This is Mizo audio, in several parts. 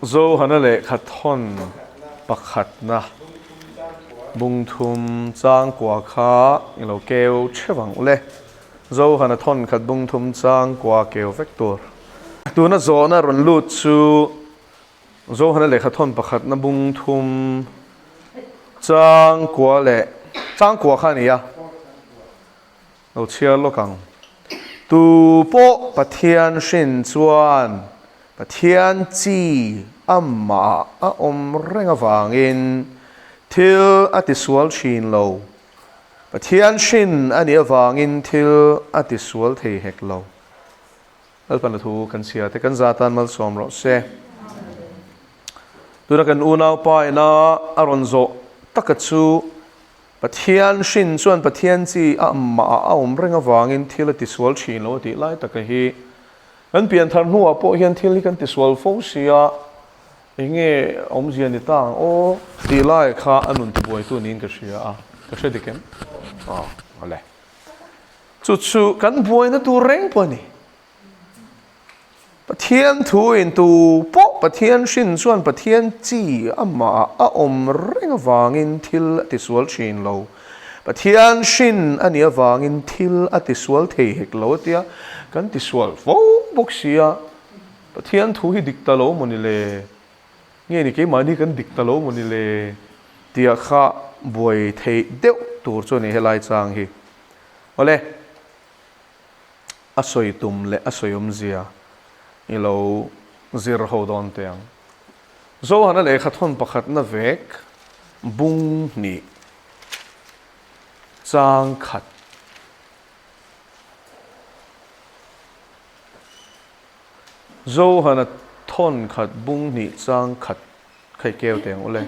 Zohana lehkha thawn pakhatna bung thum chang kua kha i lo keu theuh ang ule. Zohana thawn khat bung thum chang kua keu vek tur. Tuna zawhna rawn lut chu Zohana lehkha thawn pakhatna bung thum chang kua leh chang kua kha a ni a. Lo chhiar lawk ang. Tu pawh Pathian hrin chuan Pathian chi amah a awm reng avangin thil a tisual thin lo. Pathian hrin a nih avangin thil a tisual thei hek lo. Lalpana thu kan chhia te kan za tan malsawm rawh se. Tuna kan unaupa ina a rawn zawh taka chu Pathian hrin chuan Pathian chi a amah ah a awm reng avangin thil a tisual thin lo a tih lai taka hi kan pianthar hnuah pawh hian thil hi kan tisual fo si a, enge awmzia ni ta ang aw tih lai kha a nun tibuaitu niin ka hria a, ka hre dik em? Aw awle. Chu chu kan buaina tur reng pawh a ni. Pathian thu in tu pawh Pathian hrin chuan Pathian chi amah a awm reng avangin thil a tisual thin lo. Pathian hrin a nih avangin thil a tisual thei hek lo a tia, kan tisual fo bawk sia. Pathian thu hi dik ta lo maw ni le? Nge ni keimahni kan dik ta lo maw ni le? Tia kha buai theih deuh tur chu a ni helai chang hi. Awle. A sawi tum leh a sawi awmzia i lo zir ho dawn teh ang. Zohana lehkha thawn pakhatna vek bung hnih chang khat. Zohana thawn khat bung hnih chang khat kha i keu teh ang u le.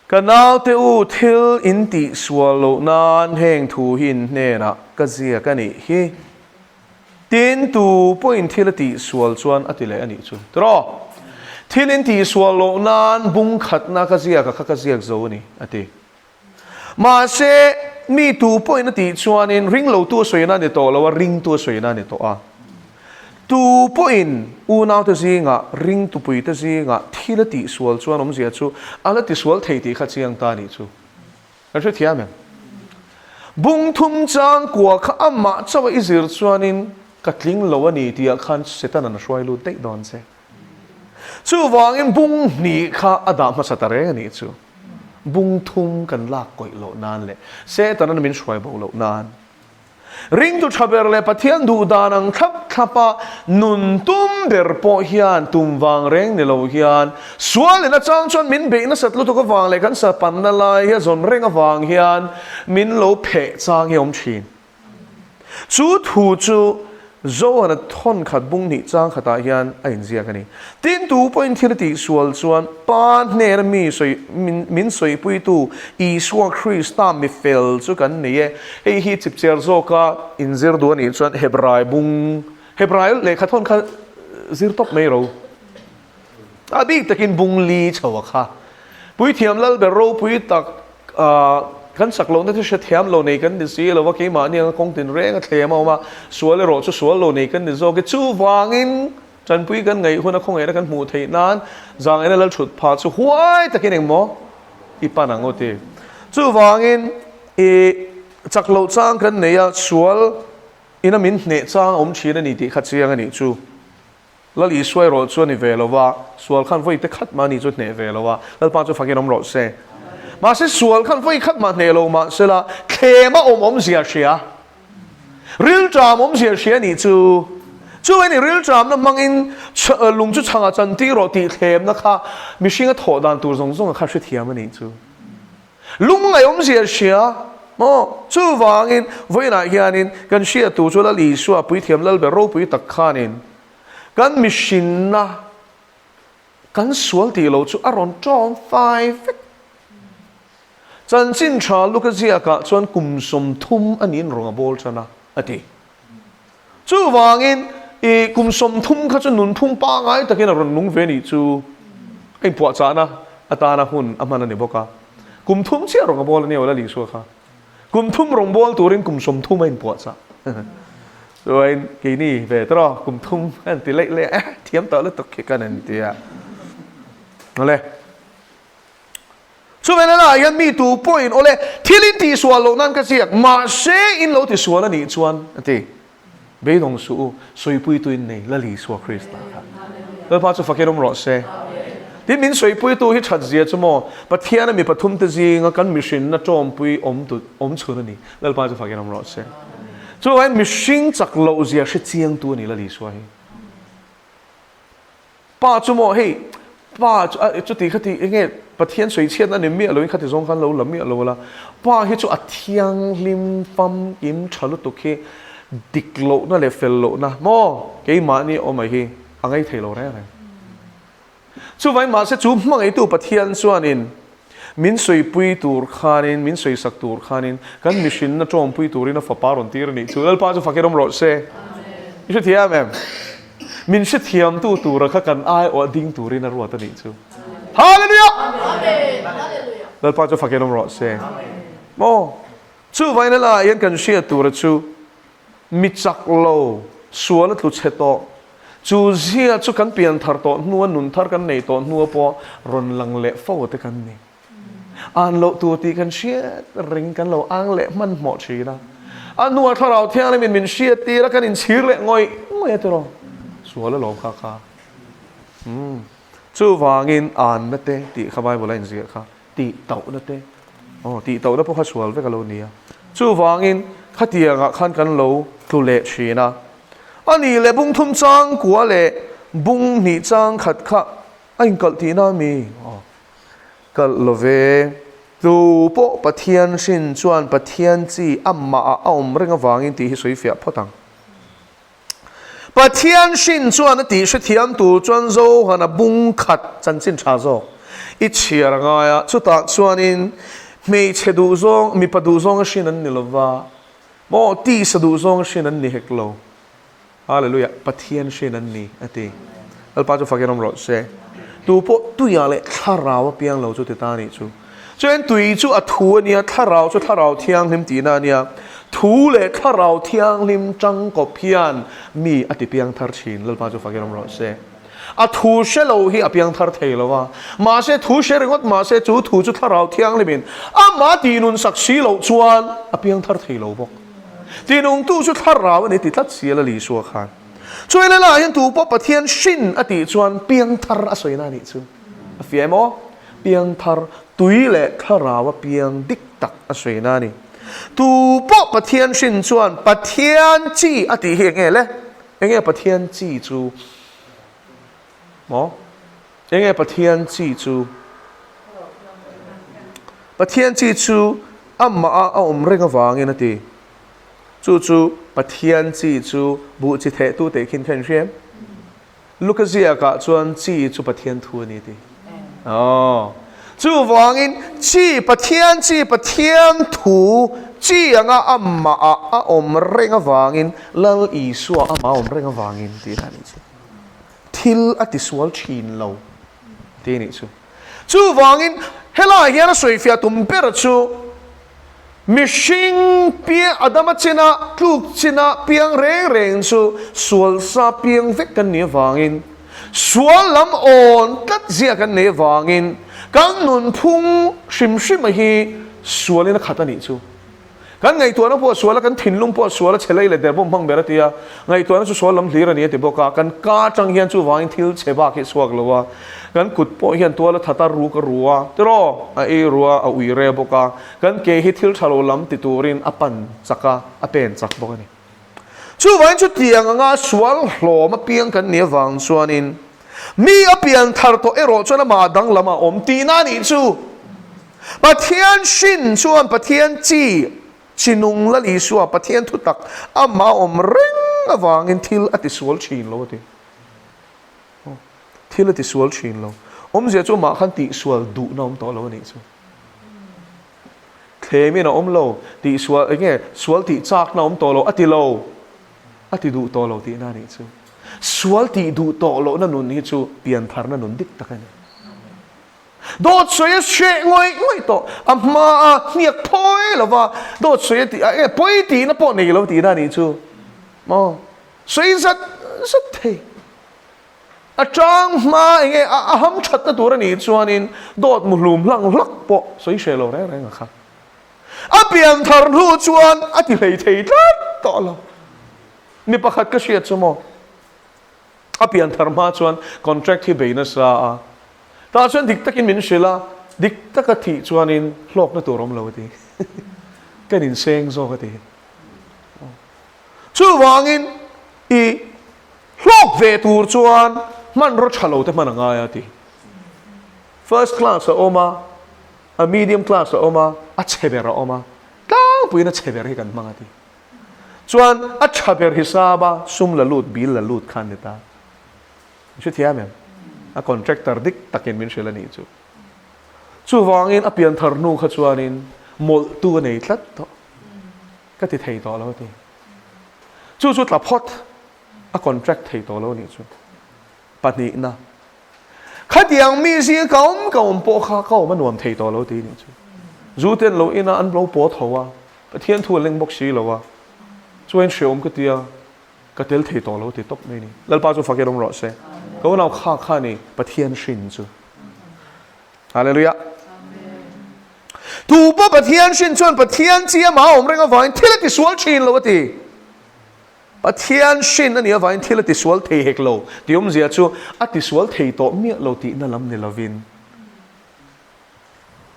Ka naute u, thil in tih sual loh nan heng thu hi in hnenah ka ziak a nih hi. Tin, tu pawhin thil a tih sual chuan a ti leh a nih chu. Tiraw? Thil in tih sual loh nan bung khatna ka ziak a kha ka ziak zo a ni, a ti. Mahse, mi tu pawhin a tih chuanin ringlotu a sawina a ni tawh lo a, ringtu a sawina a ni tawh a. Tu pawhin unaute zingah, ringtupuite zingah thil a tihsual chuan awmzia chu a la tisual thei tih kha chiang ta a nih chu. Kan hrethiam em? Bung thum chang kua kha amah chauh a i zir chuanin ka tling lo a ni tihah khan Setanan a hruai lut daih dawn che. Chuvangin bung hnih kha a dah hmasa ta reng a nih chu. Bung thum kan lak kawih loh nan leh Setanan min hruai bo loh nan. Ringtu tha ber leh Pathian duh dan ang thlap thlapa nun tum ber pawh hian tum vang reng ni lo hian sual in atang chuan min beih nasat lutuk avang leh kan sapanna lai hi a zawn reng avang hian min lo pheh chang hi a awm thin. Chu thu chu Zohana thawn khat bung hnih chang khatah hian a inziak a ni. Tin, tu pawhin thil a tihsual chuan Pa hnena mi sawi min sawipuitu Isua Krista mi fel chu kan nei e. Hei hi chipchiar zawka inzir duh a nih chuan Hebrai bung, Hebrai lehkha thawn kha zir tawp mai ro. A bik takin bung li chho a kha. Puithiam Lalber ropui tak kan sak lohna chu hrethiam lo nei kan ni si lo va, keimahni anga kawng tinreng a thlem a awm a, sual erawh chu sual lo nei kan ni zawk e. Chuvangin tanpui kan ngaih huna khawngaihna kan hmuh theih nan zangaihna lal thut phah chu huai takin engmaw i pan ang aw ti. Chuvangin i chak loh chang kan nei a, sual ina min hneh chang a awm thin a ni tih kha chiang a nih chu. Lal Isua erawh chu a ni ve lo va, sual khan vawi te khat mah a ni chu hneh ve lo a, Lalpa chu fakin awm rawh se. Mahse sual khan vawi khat mah hneh lo mah sela, thlem a awm awmzia hria, rilṭam awmzia hria a nih chu. Chu a ni, rilṭamna hmangin lung chu chhangah chan tir rawh tih thlemna kha mihring a thawh dan tur zawng zawng a kha hrethiam a nih chu. Lungngaih awmzia hria maw? Chuvangin, vawiinah hianin kan hriattu chu Lal Isua puithiam Lalber ropui tak khanin kan mihrinna kan sual tih loh chu a rawn tawng fai vek. Chanchin tha Luka ziakah chuan kum 30 a niin rawng a bawl tan a, a ti. Chuvangin, i kum 30 kha chu nunphung pangngai takin a rawn nung ve nih chu a inpuahchahna atana hun a hman a ni bawk a. Kum thum chiah rawng a bawl a ni aw Lal Isua kha. Kum thum rawng bawl turin kum 30 a inpuahchah. Chuan keini ve tawh kum thum kan ti leih leih a, eh thiam tawh lutuk khi kan en ti a. Awle. Chuvei laiah hian mi tu pawhin awle thil in tihsual loh nan ka ziak, mahse in lo tisual a nih chuan a ti. Beidawng suh u, sawipuitu in nei Lal Isua Krista kha. Lalpa chu fakin awm rawh se. Tin, min sawipuitu hi that zia chu maw, Pathiana mi pathumte zinga kan mihrinna tawmpui awm tu awm chhun a ni. Lalpa chu fakin awm rawh se. Chuvangin mihring chak loh zia hre chiangtu a ni Lal Isua hi. Pa chu maw hei pa chu a chuti khati enge Pathian sawi chhiatna ni miah loin khati zawng khan lo la miah lo la pa hi chu a thianghlim famkim tha lutuk hi dik lohna leh fel lohna maw keimahni awm a hi a ngaih thei lo reng reng. Chuvangin mahse chu hmangaitu Pathian chuanin min sawipui tur khanin, min sawisak tur khanin, kan mihrinna tawngpui turin a fapa rawn tir a nih chu. Lalpa chu fakin awm rawh se. I hrethiam em? Min hrethiamtu tura kha kan aiawh ding turin a ruat a nih chu. Hallelujah! Lalpa chu fakin awm rawh se. Maw? Chuvangin helaiah hian kan hriat tura chu Mi chak lo, sual a tlu chhe tawh. Chu zia chu kan pian thar tawh hnua nun thar kan nei tawh hnua pawh rawn lang leh fo te kan ni. An loh tur tih kan hriat reng kan lo ang leh hmanhmawh thin a. A hnua Thlarau Thianghlimin min hriat tir a kan inchhir leh ngawih ngawih a tiraw? Sual alawm kha kha. Umm. Chuvangin anna te tih kha Bible a inziah kha. Tih tauhna te, aw tih tauhna pawh kha sual vek a lo ni a. Chuvangin khatiangah khan kan lo tlu leh thin a. A nih leh bung thum chang kua leh bung hnih chang khat kha a inkalh tihna a mi? Aw kalh lo ve. Tu pawh Pathian hrin chuan Pathian chi amahah a awm reng avangin tih hi sawi fiah phawt ang. Pathian hrin chuan a tih hrethiam tur chuan Zohana bung khat chanchin tha zawk i chhiar a ngai a, chutah chuanin hmeichhe duhzawng, mipa duhzawng a hrin an ni lova, maw tisa duhzawng a hrin an ni hek lo. Hallelujah, Pathian hrin an ni a ti. Lalpa chu fakin awm rawh se. Tu pawh tuiah leh thlarau a piang lo chu ti ta a nih chu. Chuan tui chu a thu a nia, thlarau chu thlarau thianghlim tihna a nia. Thu leh thlarau thianghlim tangkawp hian mi a ti piang thar thin, Lalpa chu fakin awm rawh se. A thu hre lo hi a piang thar thei lo a, mahse thu hre ringawt mahse chu thu chu thlarau thianghlimin amah tihnun sak si loh chuan a piang thar thei lo bawk. Tinungtu chu thlarau a ni ti tlat si a Lalisua khan. Chuai laiah hian tu pawh Pathian hrin a tih chuan piang thar a sawina a nih chu. A fiah em aw? Piangthar, tui leh thlarau a piang dik tak a sawina a ni. Tu pawh Pathian hrin chuan Pathian chi a tih hi eng nge le? Eng nge Pathian chi chu? Maw? Eng nge Pathian chi chu? Pathian chi chu amah a awm reng avangin a ti. Chu chu Pathian chi chu buh chi thehtu teh khin kha in hria em? Luka ziakah chuan chi chu Pathian thu a ni ti. Aw. Chuvangin chi Pathian chi Pathian thu chi anga amah ah a awm reng avangin Lal Isua amah a awm reng avangin tih a nih chu. Thil a tisual thin lo tih a nih chu. Chuvangin helaiah hian a sawifiah tum ber chu Mihring piang Adama china tluk china piang reng reng chu sual sa piang vek kan nih avangin, sual lam awn tlat zia kan neih avangin kan nunphung hrim hrima hi sualin a khat a nih chu. Kan ngaihtuahna pawh a sual a, kan thinlung pawh a sual a, chhe lei leh der bawm hmang ber a ti a, ngaihtuahna chu sual lam hlir a ni a ti bawk a, kan ka atang hian chuvangin thil chhe bak hi a chhuak lo a, kan kut pawh hian tual a that a, ruk a ru a, tiraw a ei ru a, a ui re bawk a, kan ke hi thil tha lo lam ti turin a pan chak a, a pen chak bawk a ni. Chuvangin chutiang anga sual hlawm apiang kan nih avang chuanin mi a pian thar tawh erawh chuan amah danglam a awm tihna a nih chu. Pathian hrin chuan Pathian chi, chi nung Lal Isua, Pathian thu tak amah a awm reng avangin thil a tisual thin lo a ti. Thil a tisual thin lo. Awmzia chu amah khan tihsual duhna awm tawh lo a nih chu. Thlemin a awm lo, tihsual eng nge sual tih chakna awm tawh lo a ti lo, a ti duh tawh lo tihna a nih chu. Sual tih duh tawh lohna nun hi chu piantharna nun dik tak a ni. Dawt sawi a hreh ngawih ngawih tawh, a hma a hniak phawi lo va, dawt sawi a tih a eng nge pawi tihna pawh nei lo tihna a nih chu. Maw? Sawi zat zat thei. A tang hma enge a ham thatna tur a nih chuanin dawt muhlum hlang hlak pawh sawi hreh lo reng reng a kha. A pian thar hnu chuan a ti hlei thei tlat tawh lo. Mi pakhat ka hriat chu maw? A pian thar hma chuan contract hi bei nasa a, tah chuan dik takin min hrilh a, dik taka thih chuanin hlawkna tur awm lo a ti. Ka inseng zawk a ti. Chuvangin i hlawk ve tur chuan hmanraw tha lo te hman a ngai a ti. First class a awm a, a medium class a awm a, a chhe ber a awm a, tlangpuiin a chhe ber hi kan hmang a ti. Chuan a tha ber hisab a sum la lut, bill la lut kha an ni ta. Min hrethiam em? A contractor dik takin min hrilh a nih chu. Chuvangin a pianthar hnu kha chuanin mawlhtu a nei tlat tawh. Ka ti thei tawh lo a ti. Chu chu tla phawt a contract thei tawh lo a nih chu. Pahnihna. Khatiang mi zing ka awm ka awm pawh kha ka awm a nuam thei tawh lo ti nih chu. Zu ten lo ina an lo paw tho a, Pathian thu an leng bawk si lo a, chuan hreawm ka tia ka tel thei tawh lo ti tawp mai ni. Lalpa chu fakin awm rawh se. Ka unau kha kha ni Pathian hrin chu. Hallelujah. Tu pawh Pathian hrin chuan Pathian chi amah a awm reng avangin thil a tisual thin lo a ti. Pathian hrin a nih avangin thil a tisual thei hek lo tih awmzia chu a tisual thei tawh miah lo tihna lam ni lovin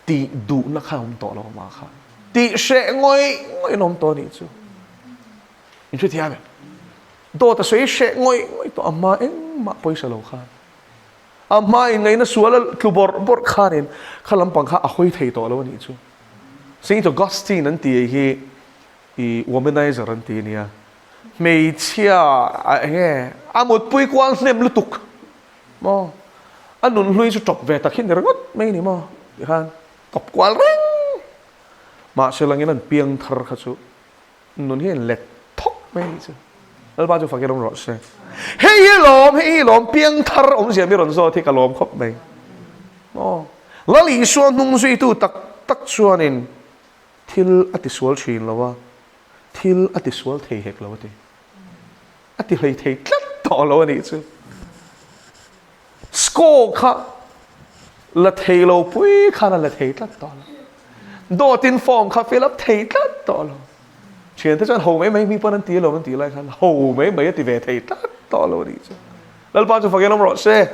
tih duhna kha a awm tawh lo amah kha. Tih hreh ngawih ngawih an awm tawh a nih chu. In hrethiam em? Dawt a sawi hreh ngawih ngawih tawh a hma engmah pawisa lo khan. A hma inngaihna sual a tlu bawrh bawrh khanin kha lampang kha a hawi thei tawh lo a nih chu. Saint Augustine an tih hi I womanizer an ti nia. Hmeichhia a enge a mutpui kual hnem lutuk maw? A nunhlui chu tawp ve tak hi ni ringawt mai ni maw? Tikhan kawp kual reng. Mahse langin an piang thar kha chu nun hi a inlet thawk mai a nih chu. Lalpa chu fakin awm rawh se. Hei hi lawm, hei hi lawm piang thar awmzia mi rawn zawt hi ka lawm khawp mai. Maw? Lal Isua hnung zuitu tak tak chuanin Thil a tisual thin lo a, thil a tisual thei hek lo a ti. A ti hlei thei tlat tawh lo a nih chu. Score kha la thei lo pui khan a la thei tlat tawh lo. Dawtin form kha fill up thei tlat tawh lo. Thiante chuan ho mai mai mi pawn an ti alawm an tih lai khan ho mai mai a ti ve thei tlat tawh lo a nih chu. Lalpa chu fakin awm rawh se.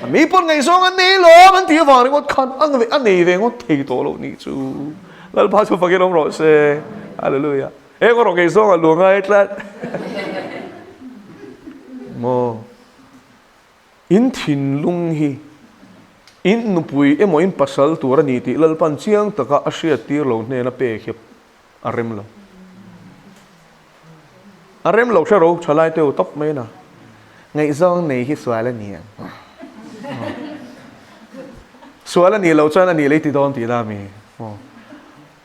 Mi pawn ngaihzawng an nei lawm an tih avang ringawt khan a nei ve ngawt thei tawh loh nih chu. Lalpa chu fakin awm rawh se. Hallelujah. Eng erawh ngaihzawng a lu ngai tlat. Maw. In thinlung hi in nupui emaw in pasal tur a ni tih Lalpan chiang taka a hriattir lo hnena pek hi a rem lo. A rem lo hre ro tha lai teu tawp mai na. Ngaihzawng nei hi sual a ni ang. Sual a nih loh chuan a nih lei ti dawn tih la mi.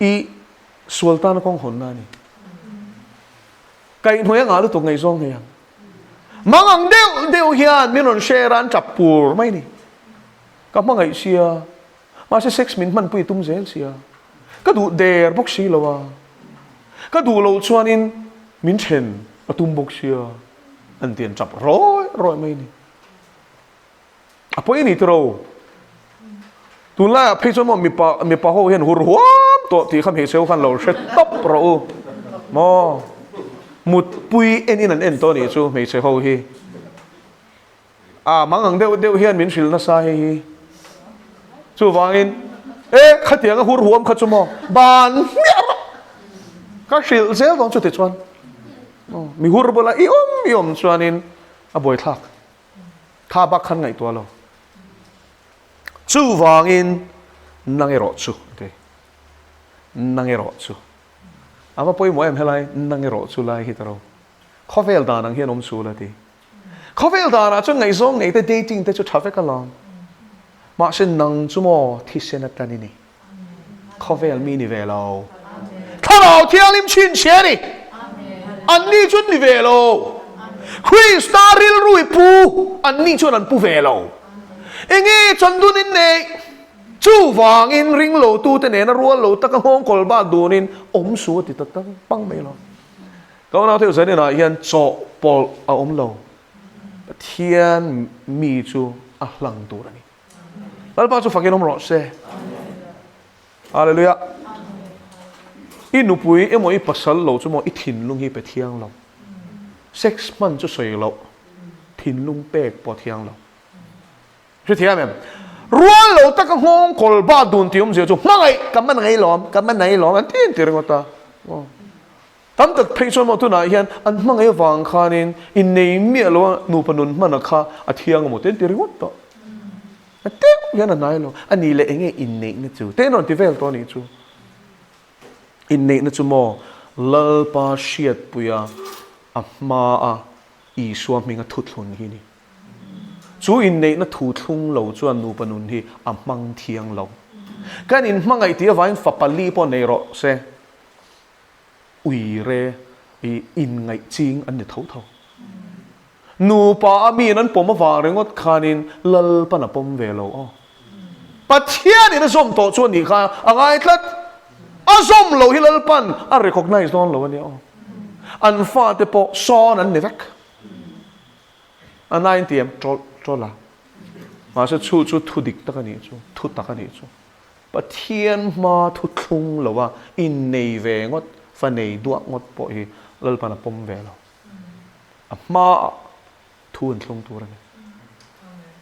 I sual tana kawng hawnna a ni. Kaihhnuai a ngah lutuk ngaihzawng nei ang. Mang ang deuh deuh hian min rawn share a an tap pur mai ni. Ka hmangaih sia. Mahse sex min hmanpui tum zel sia. Ka duh der bawk si lo a. Ka duh loh chuanin min then a tum bawk sia. An ti an tap rawi rawi mai ni. A pawi a ni tiro. Tunlaiah phei chuan maw mipa mipa ho hian hur huam tawh tih kha hmeichhe ho khan lo hre tawp rawh u. Maw mutpui enin an en tawh a nih chu hmeichhe ho hi. A mang ang deuh deuh hian min hrilh nasa hei hi. Chuvangin, e, khatiang a hur huam kha chu maw, ban hmiah rawh. Ka hrilh zel dawn chuti chuan. Mi hur bula i awm i awm chuanin a buaithlak. Tha bak khan ngaihtuah lo. Chuvangin, nang erawh chu, a ti. Nang erawh chu. A va pawimawh em helai, nang erawh chu lai hi ta ro. Khawvel dan ang hian awm chul a ti. Khawvel danah chuan ngaihzawng nei te dating te chu tha vek alawm. Mahse nang chu maw thisen atan i ni. Khawvel mi ni ve lo. Thlarau Thianghlim chhinchhiah a ni. Anni chu an ni ve lo. Krista rilru i pu, anni chuan an pu ve lo. Enge chandun in neih? Chuvangin ringlo tute nena rual lo taka nghawngkawl bak dunin awm su a ti ta pang mai lo. Ka unau theuh zaninah hian chawhpawlh a awm lo. Pathian mi chu a hlang tur a ni. Lalpa chu fakin awm rawh se. Hallelujah. I nupui emaw i pasal lo chu maw i thinlung hi pe thiang lo. Sex hman chu sawi loh, thinlung pek pawh thiang lo. Hrethiam em? Rual lo taka nghawng kawl bat dun tih awmzia chu hmangaih ka man ngei lawm, ka man nei lawm an ti an ti ringawt a. Tam tak phei chuan maw tunah hian an hmangaih avang khanin innei miah lo a nupa nun hmana kha a thiang emaw te an ti ringawt tawh. A teuh hian a hnai lo. A nih leh enge inneihna chu? Te an rawn ti vel tawh a nih chu. Inneihna chu maw Lalpa hriatpuia a hmaa Isua hminga thuthlun hi ni. Chu inneihna thu thlung lo chuan nupa nun hi a hmang thiang lo. Kan inhmangaih tih avangin fapa li pawh nei rawh se. Uire i inngaih ching an ni tho tho. Nupa a miin an pawm avang ringawt khanin Lalpan a pawm ve lo aw. Pathianin a zawm tawh chu a nih kha a ngai tlat. A zawm loh hi Lalpan a recognize dawn lo a nia aw. An fate pawh sawn an ni vek. A nain ti em? Tawlh tawlh a. Mahse chu chu thu dik tak a nih chu, thu tak a nih chu. Pathian hma thu thlung lo a innei ve ngawt, fa nei duah ngawt pawh hi Lalpan a pawm ve lo. A hmaah thu an thlung tur a ni.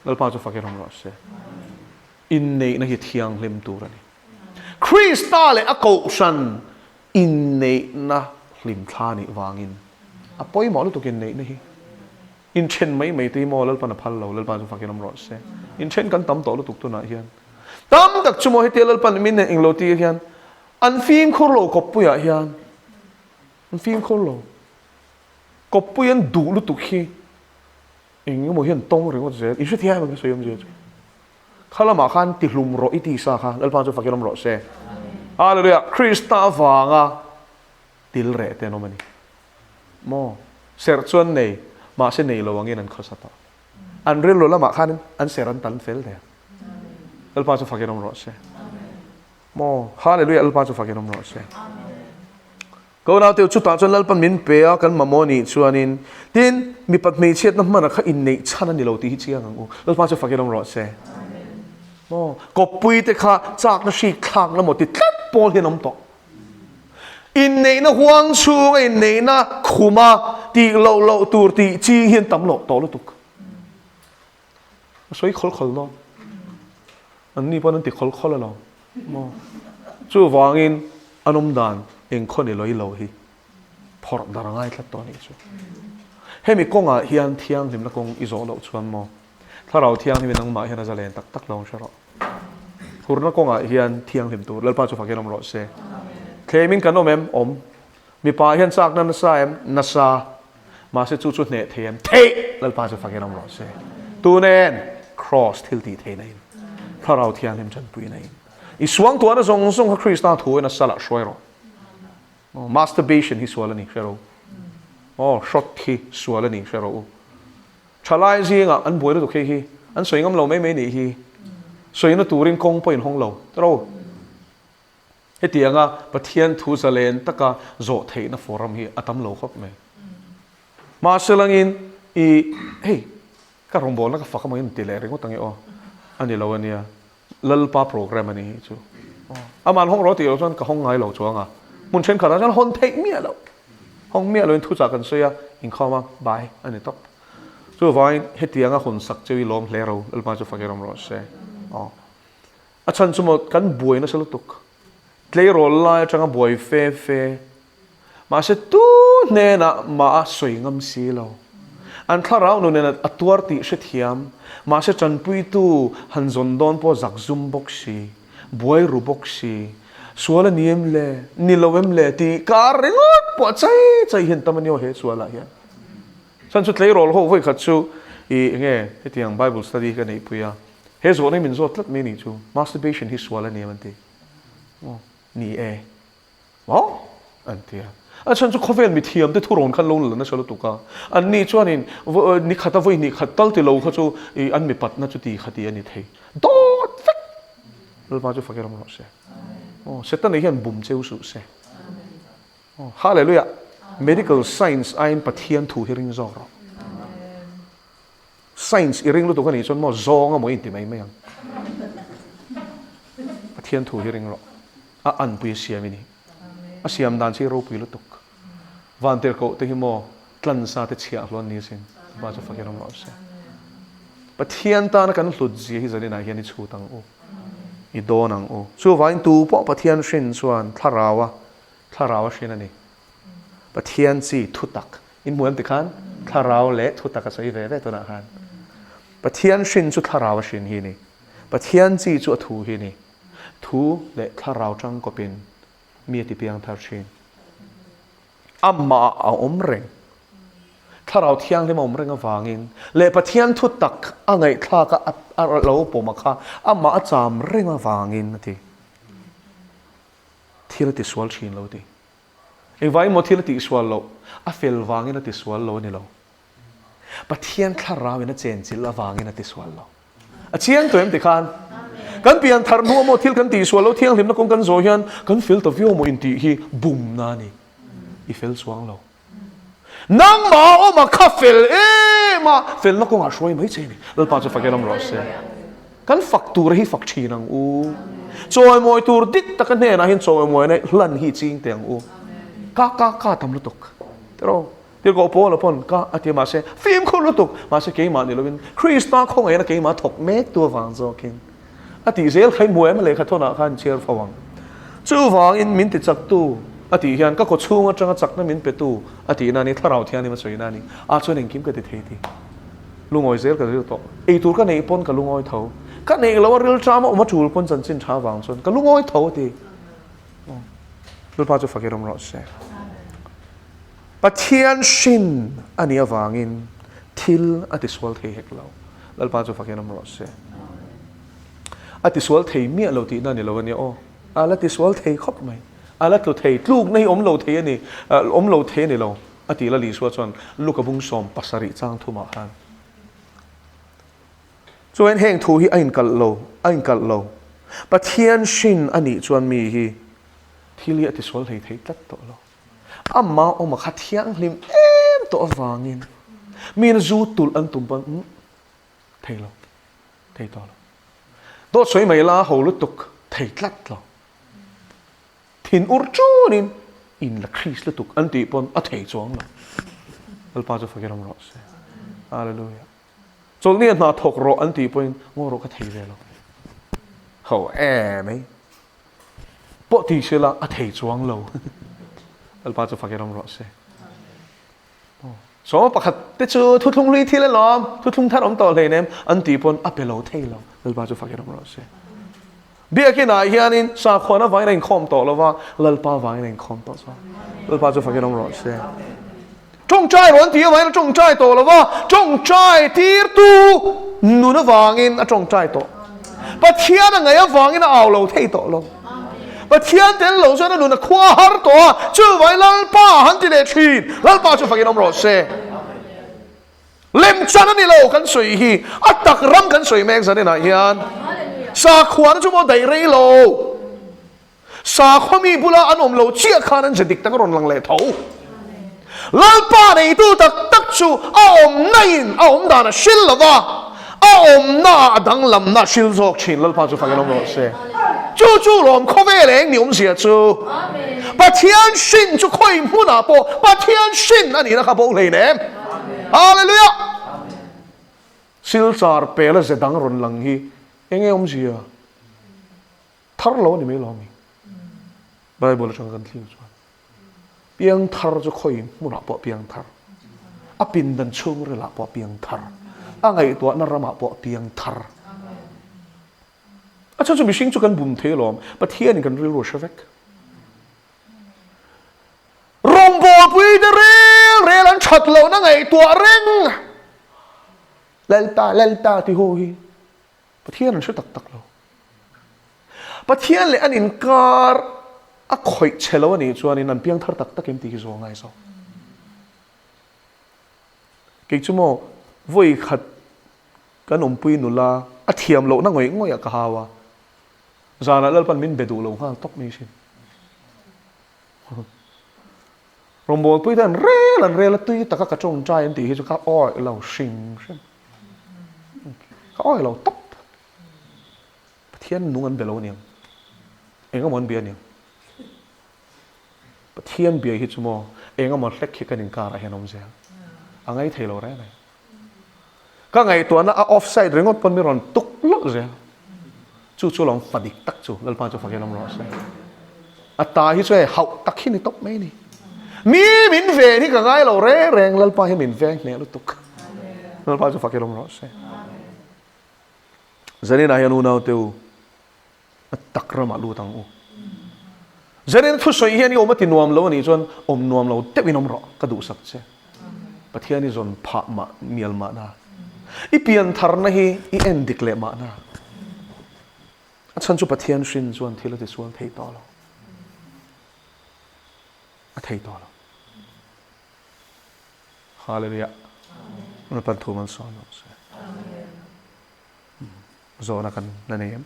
Lalpa chu fak i rawng rawh se. Inneihna hi thianghlim tur a ni. Krista leh a kohhran inneihna hlimthla nih vangin a pawimawh lutuk inneihna hi. Inthen mai mai te hi maw Lalpan a phal lo, Lalpa chu fakin awm rawh se. Inthen kan tam tawh lutuk tunah hian. Tam tak chu maw hetia Lalpan min eng lo tir hian an fimkhur lo kawppuiah hian an fimkhur lo. Kawppui an duh lutuk hi eng emaw hian tawng ringawt zel. I hrethiam em ka sawi awmzia chu. Kha lamah khan tihlum rawh i ti sa kha Lalpa chu fakin awm rawh se. Hallelujah! Krista avanga til reh te an awm a ni. Maw? Serh chuan nei, mahse nei lo angin an khawsa tawh. An rilru lamah khan an serh an tan fel der. Lalpa chu fakin awm rawh se. Maw? Hallelujah! Lalpa chu fakin awm rawh se. Ka unaute chutah chuan Lalpan min pe a, kan mamawh nih chuanin tin mipat hmeichhiatna hmana kha inneih chhan a ni lo tih hi chiang ang u. Lalpa chu fakin awm rawh se. Maw? Kawppuite kha chakna hrik thlakna maw ti tlat pawl hian awm tawh. Inneihna huang chhunga inneihna khuma tih loh loh tur tih ching hian tam loh tawh lutuk. A sawi khawl khawl dawn. An ni pawn an ti khawl khawl alawm. Maw? Chuvangin an awm dan engkhaw ni lawih lo hi phawrh dar a ngai tlat tawh a nih chu. Hemi kawngah hian thianghlimna kawng i zawh loh chuan maw Thlarau Thianghlimin nangmah hian a zalen tak tak lo ang hre rawh. Hurna kawngah hian thianghlim tur Lalpa chu fakin awm rawh se. Thlemin kan awm em? Awm. Mipa hian chakna nasa em? Nasa. Mahse chu chu hneh thei em? Theih! Lalpa chu fakin awm rawh se. Tunen Kraws thil tih theihna in, Thlarau Thianghlim tanpuina in, i suangtuahna zawng zawng kha Krista thu in a salah hruai rawh. Aw, masturbation hi sual a ni hre rawh u. Aw, hrawt hi sual a ni hre rawh u. Thalai zingah an buai lutuk hei hi, an sawi ngam lo mai mai nih hi. Sawina turin kawng pawh in hawng lo. Ro. Hetianga Pathian thu zalen taka zawh theihna forum hi a tam lo khawp mai. Mahse langin i hei ka rawngbawlna ka fak amaw in ti leh ringawt ange aw. A ni lo ania. Lalpa program a ni hi chu. Aman hawng rawh tih loh chuan ka hawng ngai lo chuang a. Hmun thenkhatah chuan hawn theih miah loh. Hawng miah loin thuchah kan sawi a, inkhawm a, bai a ni tawp. Chuvangin hetianga hawn sak cheu i lawm hle ro, Lalpa chu fak i rawm rawh se. Aw. A chhan chu maw kan buai nasa lutuk. Tleirawl lai atanga buai fe fe. Mahse tu hnenah mah a sawi ngam si lo. An thlarau nunin a tuar tih hrethiam. Mahse tanpuitu han zawn dawn pawh zak zum bawk si, buai ru bawk si, sual a ni em le, ni lo em le tih kar ringawt pawh chai chai hian tam a ni aw he sualah hian. Chhan chu tleirawl ho vawikhat chu i enge hetiang Bible study hi ka neihpui a, he zawhna hi min zawt tlat mai a nih chu, masturbation hi sual a ni em an ti. Aw, ni e. Maw? An ti a. A chhan chu khawvel mithiam te thurawn khan lo la nasa lutuk a. An ni chuanin ni khata vawi hnih khat tal ti lo kha chu i an mipatna chu ti kha ti a ni thei. Dawt vek! Lalpa chu fak i ram rawh se. Aw, Setana hian bum cheu suh se. Aw, Hallelujah! Medical science aiin Pathian thu hi ring zawk rawh. Science i ring lutuk a nih chuan maw zawng a maw i inti mai mai ang. Pathian thu hi ring rawh. A anpui a siam i ni. A siam dan che hi ropui lutuk. Vantirhkoh te hi maw tlansa te chhiah hluan ni sin. Pa chu fakin awm rawh se. Pathian tana kan hlut zia hi zaninah hian i chhut ang u. I dawn ang u. Chuvangin tu pawh Pathian hrin chuan thlaraua thlarau a hrin a ni. Pathian chi thutak in hmu em tikhan thlarau leh thutak a sawi ve ve tunah khan. Pathian hrin chu thlarau a hrin hi a ni. Pathian chi chu a thu hi a ni. Thu leh thlarau tangkawpin mi a ti piang thar thin. Amah a awm reng. Thlarau Thianghlim a awm reng avangin leh Pathian thu tak a ngaihthlak a a lo pawm a kha amah a cham reng avangin a ti. Thil a tisual thin lo a ti. Engvangin maw thil a tihsual loh? A fel vangin a tisual lo a ni lo. Pathian thlarauin a chenchilh avangin a tisual lo. A chiang tawh em ti khan? Kan pian thar hnu amaw thil kan tihsual lo thianghlimna kawng kan zawh hian kan fel ta viau maw intih hi bumna a ni. I fel chuang lo. Nangmah awm a kha fel em a, felna kawngah hruai mai che ni. Lalpa chu fakin awm rawh se. Kan fak tur hi fak thin ang u. Chawimawi tur dik taka hnenah hian chawimawina hlan hi ching teh ang u. Ka ka ka tam lutuk. Tiraw? Tirhkoh Paula pawn ka a ti a mahse fimkhur lutuk mahse keimah ni lovin Krista khawngaihna keimah thawk mek tu avang zawkin a tih zel kha i hmu em a lehkha thawnah khan chhiar fo ang. Chuvangin min ti chaktu a tih hian ka kaw chhung atanga chakna min petu a tihna a ni, Thlarau Thianghlim a sawina a ni. Ah chuan engkim ka ti thei ti. Lungawi zel ka zir tawh. Eitur ka neih pawn ka lungawi tho. Ka neih loh a rilṭam a awm a ṭul pawn chanchin ṭha avang chuan ka lungawi tho a ti. Lalpa chu fakir awm rawh se. Pathian hrin a nih avangin thil a tisual thei hek lo. Lalpa chu fakin awm rawh se. A tisual thei miah lo tihna a ni lo a nia aw. A la tisual thei khawp mai. A la tlu thei. Tlukna hi awm lo thei a ni, awm lo thei a ni lo a ti la Isua chuan Luka bung 17 chang thumah khan. Chuan heng thu hi a inkalh lo, a inkalh lo. Pathian hrin a nih chuan mi hi thil hi a tisual hlei thei tlat tawh lo. Amah awm a kha thianghlim em tawh avangin miin zu tulh an tum pawn umm thei lo, thei tawh lo. Dawt sawi mai la ho lutuk thei tlat lo. Thin ur chunin in la Kris lutuk an tih pawn a thei chuang lo. Lalpa chu fakir awm rawh se. Hallelujah. Chawlhni a hna thawk rawh an tih pawhin ngaw rawh ka thei ve lo. Ho emai. Pawh ti sela a thei chuang lo. Lalpa chu fakin awm rawh se. Sawma pakhat te chu thuthlung hlui thil alawm, thuthlung thar awm tawh hleinem an tih pawn a pe lo thei lo. Lalpa chu fakin awm rawh se. Biakinah hianin sakhuana vangin a inkhawm tawh lova, Lalpa vangin a inkhawm tawh chuan. Lalpa chu fakin awm rawh se. Tawngtai rawh an ti avangin a tawngtai tawh lo va, tawngtai tirtu nun avangin a tawngtai tawh. Pathian a ngaih avangin a au lo thei tawh lo. Pathian tel lo chuan a nun a khua har tawh a, chuvangin Lalpa a han ti leh thin. Lalpa chu fakin awm rawh se. Lemchan a ni lo kan sawi hi, a tak ram kan sawi mek zaninah hian. Sakhuana chu maw daih rei lo. Sakhua mi bula an awm lo chiah khan an ze dik tak a rawn lang leh tho. Lalpa neitu tak tak chu a awmna in a awm dan a hril lo va, a awmna ah a danglamna a hril zawk thin. Lalpa chu fak in awm rawh se. Chu chu lawm khawvel eng ni awmzia chu. Pathian hrin chu khawi hmunah pawh Pathian hrin a nihna kha bo hlein em. Hallelujah! Silchar pela ze dang rawn lang hi enge awmzia? Thar lo a ni mai lo ami? Bible atanga kan thlir chuan piang thar chu khawi hmunah pawh piang thar, a pindan chhungrilah pawh piang thar, a ngaihtuahna ramah pawh piang thar. A chhan chu mihring chu kan bum thei alawm, Pathianin kan rilru a hre vek. Rawngbawlpui te rel rel an that lohna ngaihtuah reng. Lalpa, Lalpa ti ho hi Pathian an hre tak tak lo. Pathian leh an inkar a khawih che lo a nih chuanin an piang thar tak tak em tih hi zawh a ngai zawk. Kei chu maw vawi khat kan awmpui nula a thiam lohna ngawih ngawih ah ka hau a, zanah Lalpan min be duh lo nghal tawp mai sin. Rawngbawlpui te an rel an rel a tui taka ka tawngtai an tih hi chu ka awih lo hrim hrim. Ka awih lo tawp. Pathian nung an be lo aniang. Eng emaw an bia aniang. Pathian bia hi chu maw eng emaw hlek hi kan inkarah hian awm zel. A ngai thei lo reng reng. Ka ngaihtuahna a offside ringawt pawn mi rawn tuk lawlh zel. Chu chu lawm fa dik tak chu Lalpa chu fakin awm rawh se. A ta hi chu hei hauh tak hi ni tawp mai ni. Mi min ven hi ka ngai lo reng reng Lalpa hi min veng hneh lutuk. Lalpa chu fakin awm rawh se. Zaninah hian unaute u A tak ramah lut ang u. Zanin thusawi hian i awm a ti nuam lo a nih chuan awm nuam lo deuhin awm rawh, ka duhsak che. Pathian i zawn phah mah mial mahna. I pian tharna hi i en dik leh mahna. A chhan chu Pathian hrin chuan thil a tisual thei tawh lo. A thei tawh lo. Hallelujah. Lalpan thu malsawm rawh se. Zawhna kan la nei em?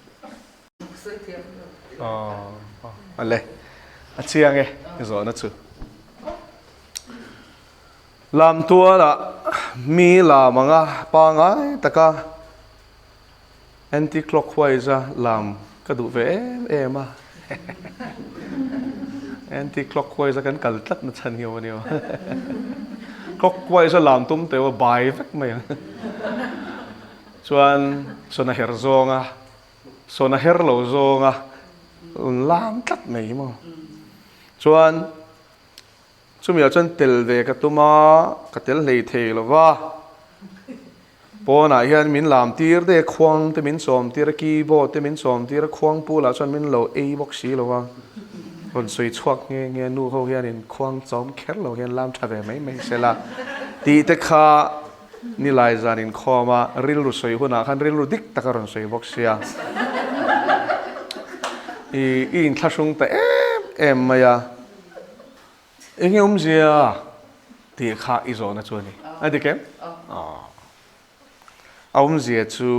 Awle, a chiang e i zawhna chu. Lamtualah mi lam anga pangai taka anti-clockwise a lam ka duh ve em em a. Anti-clockwise a kan kal tlat na chhan hi awm a ni aw. Clockwise a lam tum teuh a bai vek mai ang. Chuan sawn a her zawng a, sawn a her lo zawng a lam tlat mai hi maw. Chuan chumi ah chuan tel ve ka tum a, ka tel hlei thei lo va. Pawnah hian min lam tir daih a, khuang te min chawm tir a, keyboard te min chawm tir a, khuang pul ah chuan min lo ei bawk si lo va. Rawn sawi chhuak nghe nghe nu ho hianin khuang chawm kher lo hian lam tha ve mai mai sela tih te kha Nilai zan inkhawm a, rilru sawi hunah khan rilru dik tak a rawn sawi bawk sia. I i inthlahrung ta em em mai a, eng nge awmzia tih kha i zawhna chu a ni. A dik em? Aw. A awmzia chu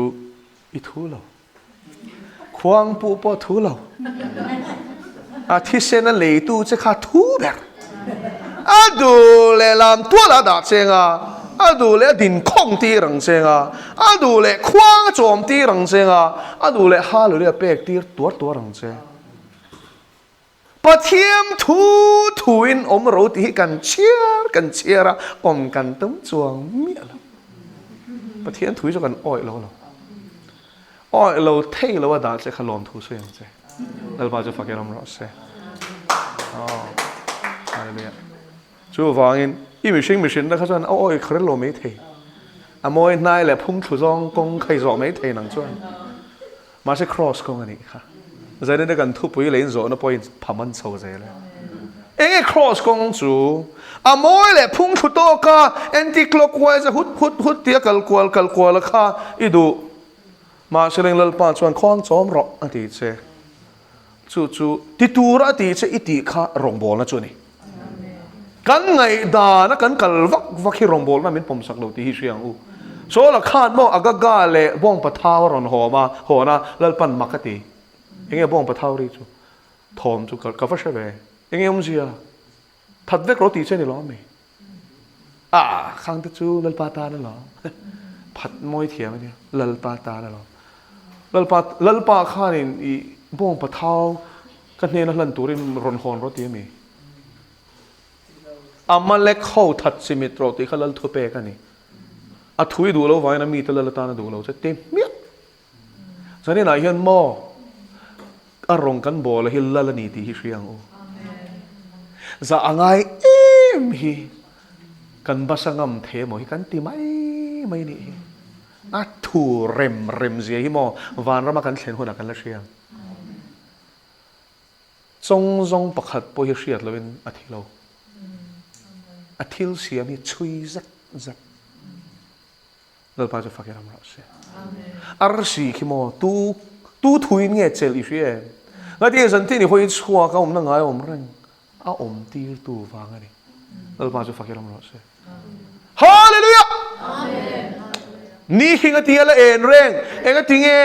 I thu lo. Khuang puh pawh thu lo. A thisen a leitu che kha thu ber. A duh leh lam tual a dah cheng a, a duh leh a din khawng tir ang cheng a, a duh leh khuang a chawm tir ang cheng a, a duh leh hallelujah pek tir tuar tuar ang che. Pathian thu thuin awm ro tih hi kan chhiar kan chhiar a, awm kan tum chuang miah lo. Pathian thu hi chu kan awih lo lo. Awih lo thei lo a dah che kha lawm thu sawi ang che. Lalpa chu fakin awm rawh se. Oh, hallelujah. Chuvangin i mihring mihrinna kha chuan a awih kha rel lo mai thei. A mawi hnai leh phung thlu zawng kawng kha i zawh mai thei nang chuan. Mahse Kraws kawng a nih kha. Zanin a kan thupui leh inzawhna pawhin pham an chho zel e. Enge Kraws kawng chu? A mawi leh phung thlu tawk a, anti-clockwise a hut hut hut tia kal kual kal kual a kha i duh. Mahse leng Lalpa chuan khuang chawm rawh a ti che. Chu chu ti tura a tih che i tih kha rawngbawlna chu a ni. Kan ngaihdan a kan kal vak vak hi rawngbawlna min pawmsak lo tih hi hria ang u. Saula khan maw Agaga leh Bawngpathau a rawn hawm a, hawn a, Lalpan mak a ti. Enge Bawngpathau ri chu? Thawm chu ka va hre ve. Enge awmzia? That vek rawh tih che ni lo ami? Ah, khang te chu Lalpa tan alawm. Phat mawi thiam ania, Lalpa tan alawm. Lalpa, Lalpa khanin i bawng pathau ka hnena hlan turin rawn hawn rawh ti ami? Amalek ho that chimit rawh tih kha Lal thupek a ni. A thu i duh lo vangin a mite Lal atan a duh lo che ti hmiah. Zaninah hian maw a rawng kan bawl a hi lal a ni tih hi hria ang u. Zah a ngai em hi kan basa ngam thei emaw hi kan ti mai mai nih hi. A thu rem rem zia hi maw vanrama kan thlen hunah kan la hria ang. Chawng zawng pakhat pawh hi hriat loin a thi lo. A thil siam hi chhui zat zat. Lalpa chu fak i ram rawh se. Arsi khi maw tu tu thuin nge chelh i hria em? Ngatinge zantin i hawi chhuak a awmna ngai a awm reng a awm tir tu vang a ni. Lalpa chu fak i ram rawh se. Hallelujah! Ni khi ngati a la en reng engati nge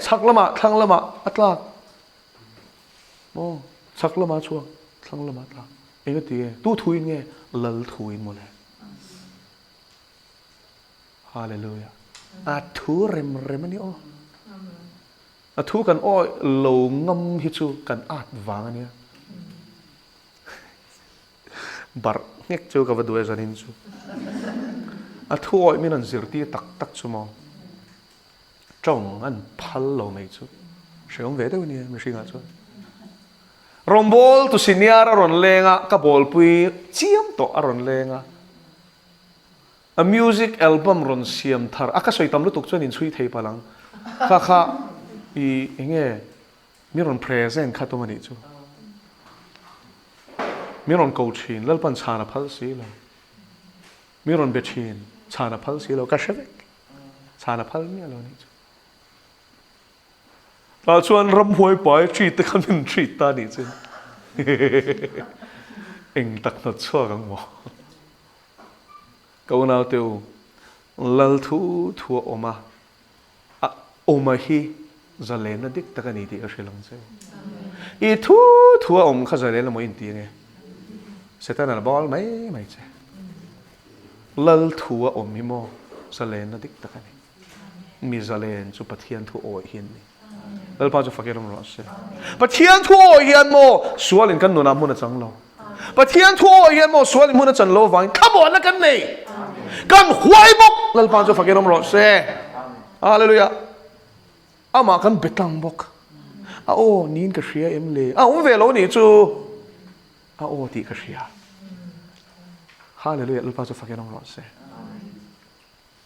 chhak lamah thlang lamah a tlak maw chhak lamah chhuak thlang lamah a tlak. Eng a ti nge? Tu thuin nge? Lal thuin mawle. Hallelujah. A thu rem rem a ni aw. A thu kan awih lo ngam hi chu kan at vang a nia. Barh nghek chu ka va duh e zanin chu. A thu awih min an zirtir tak tak chu maw. Tawng an phal lo mai chu hreawm ve deuh nia mihringah chuan. Rawngbâwl tu senior a rawn leng a, ka bawlpui chiam tawh a rawn leng a. A music album rawn siam thar a, ka sawi tam lutuk chuan inchhui thei palh ang. Kha kha i eng nge min rawn present kha tum a nih chu. Min rawn ko thin, Lalpan chhan a phal si lo. Min rawn be thin, chhan a phal si lo, ka hre vek. Chhan a phal miah lo a nih chu. Tah chuan ramhuai pai treat te kha min treat ta a nih chu. Eng tak hnawt chhuak ang maw? Ka unaute u, Lal thu thu a awm a, a awma hi zalenna dik tak a ni tih ka hrilh ang che u. I thu thu a awm kha zalen emaw inti ange? Setana la bal mai mai che. Lal thu a awm hi maw zalenna dik tak a ni. Mi zalen chu Pathian thu awih hi an ni. Lalpa chu fakin awm rawh se. Pathian thu awih hian maw sualin kan nunah hmun a chang lo. Pathian thu awih hian maw sualin hmun a chan lo avangin thlamuanna kan nei. Kan huai bawk. Lalpa chu fakin awm rawh se. Hallelujah. Amah kan be tlang bawk. A aw niin ka hria em le? A awm ve lo nih chu. A aw tih ka hria. Hallelujah, Lalpa chu fakin awm rawh se.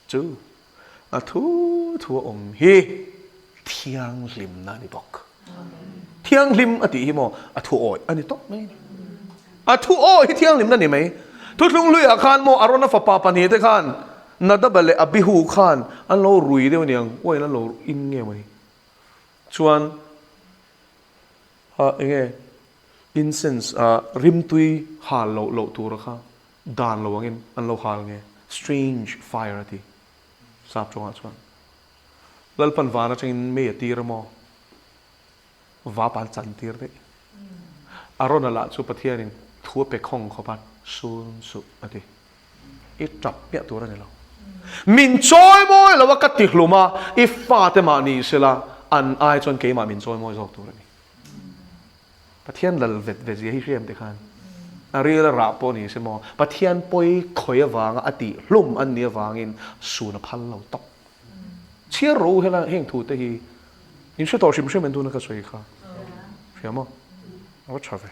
Chu a thu thu a awm hi thianghlimna a ni bawk. Thianghlim a tih hi maw a thu awih a ni tawp mai a ni. A thu awih hi thianghlimna a ni mai. Thuthlung hluiah khan maw Arona fapa pahnihte khan Nadaba leh Abihu khan an lo rui deuh aniang, uain an lo in nge maw ni? Chuan eng nge incense rimtui hal loh loh tura kha dan lo angin an lo hal nge? Strange fire a ti sap tawngah chuan. Lalpan van atangin mei a tir a maw? Vap an chan tir daih. Arona lah chu Pathianin thu a pe khawng khawp a, Sun suh a ti. I tap miah tur a ni lo. Min chawi mawi lo a ka ti hlum a, i fate mah ni sela an ai chuan keimah min chawi mawi zawk tur a ni. Pathian lal vet vet zia hi hriam te khan a ril a rah pawh ni se maw Pathian pawi khawi avanga a tih hlum an nih avangin sun a phal lo tawp. Chhiar rawh u hela heng thu te hi in hre tawh hrim hrim en tuna ka sawi kha. Hria maw? A va tha ve.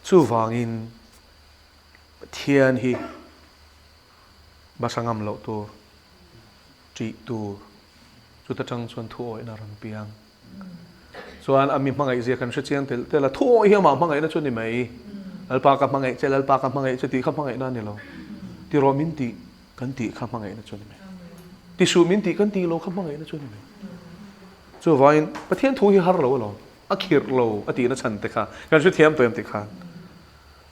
Chuvangin Pathian hi basa ngam loh tur, ṭih tur, chuta ṭang chuan thuawihna a rawn piang. Chuan a mi hmangaihzia kan hre chiang telh telh a, thuawih hi amah hmangaihna chu a ni mai. Lalpa ka hmangaih che, Lalpa ka hmangaih che tih kha hmangaihna a ni lo. Ti rawh min tih kan tih kha hmangaihna chu a ni mai. Ti suh min tih kan tih lo kha hmangaihna chu a ni mai. Chuvangin Pathian thu hi har lo alawm, a khirh lo a tihna chhan te kha kan hre thiam tawh em tih khan.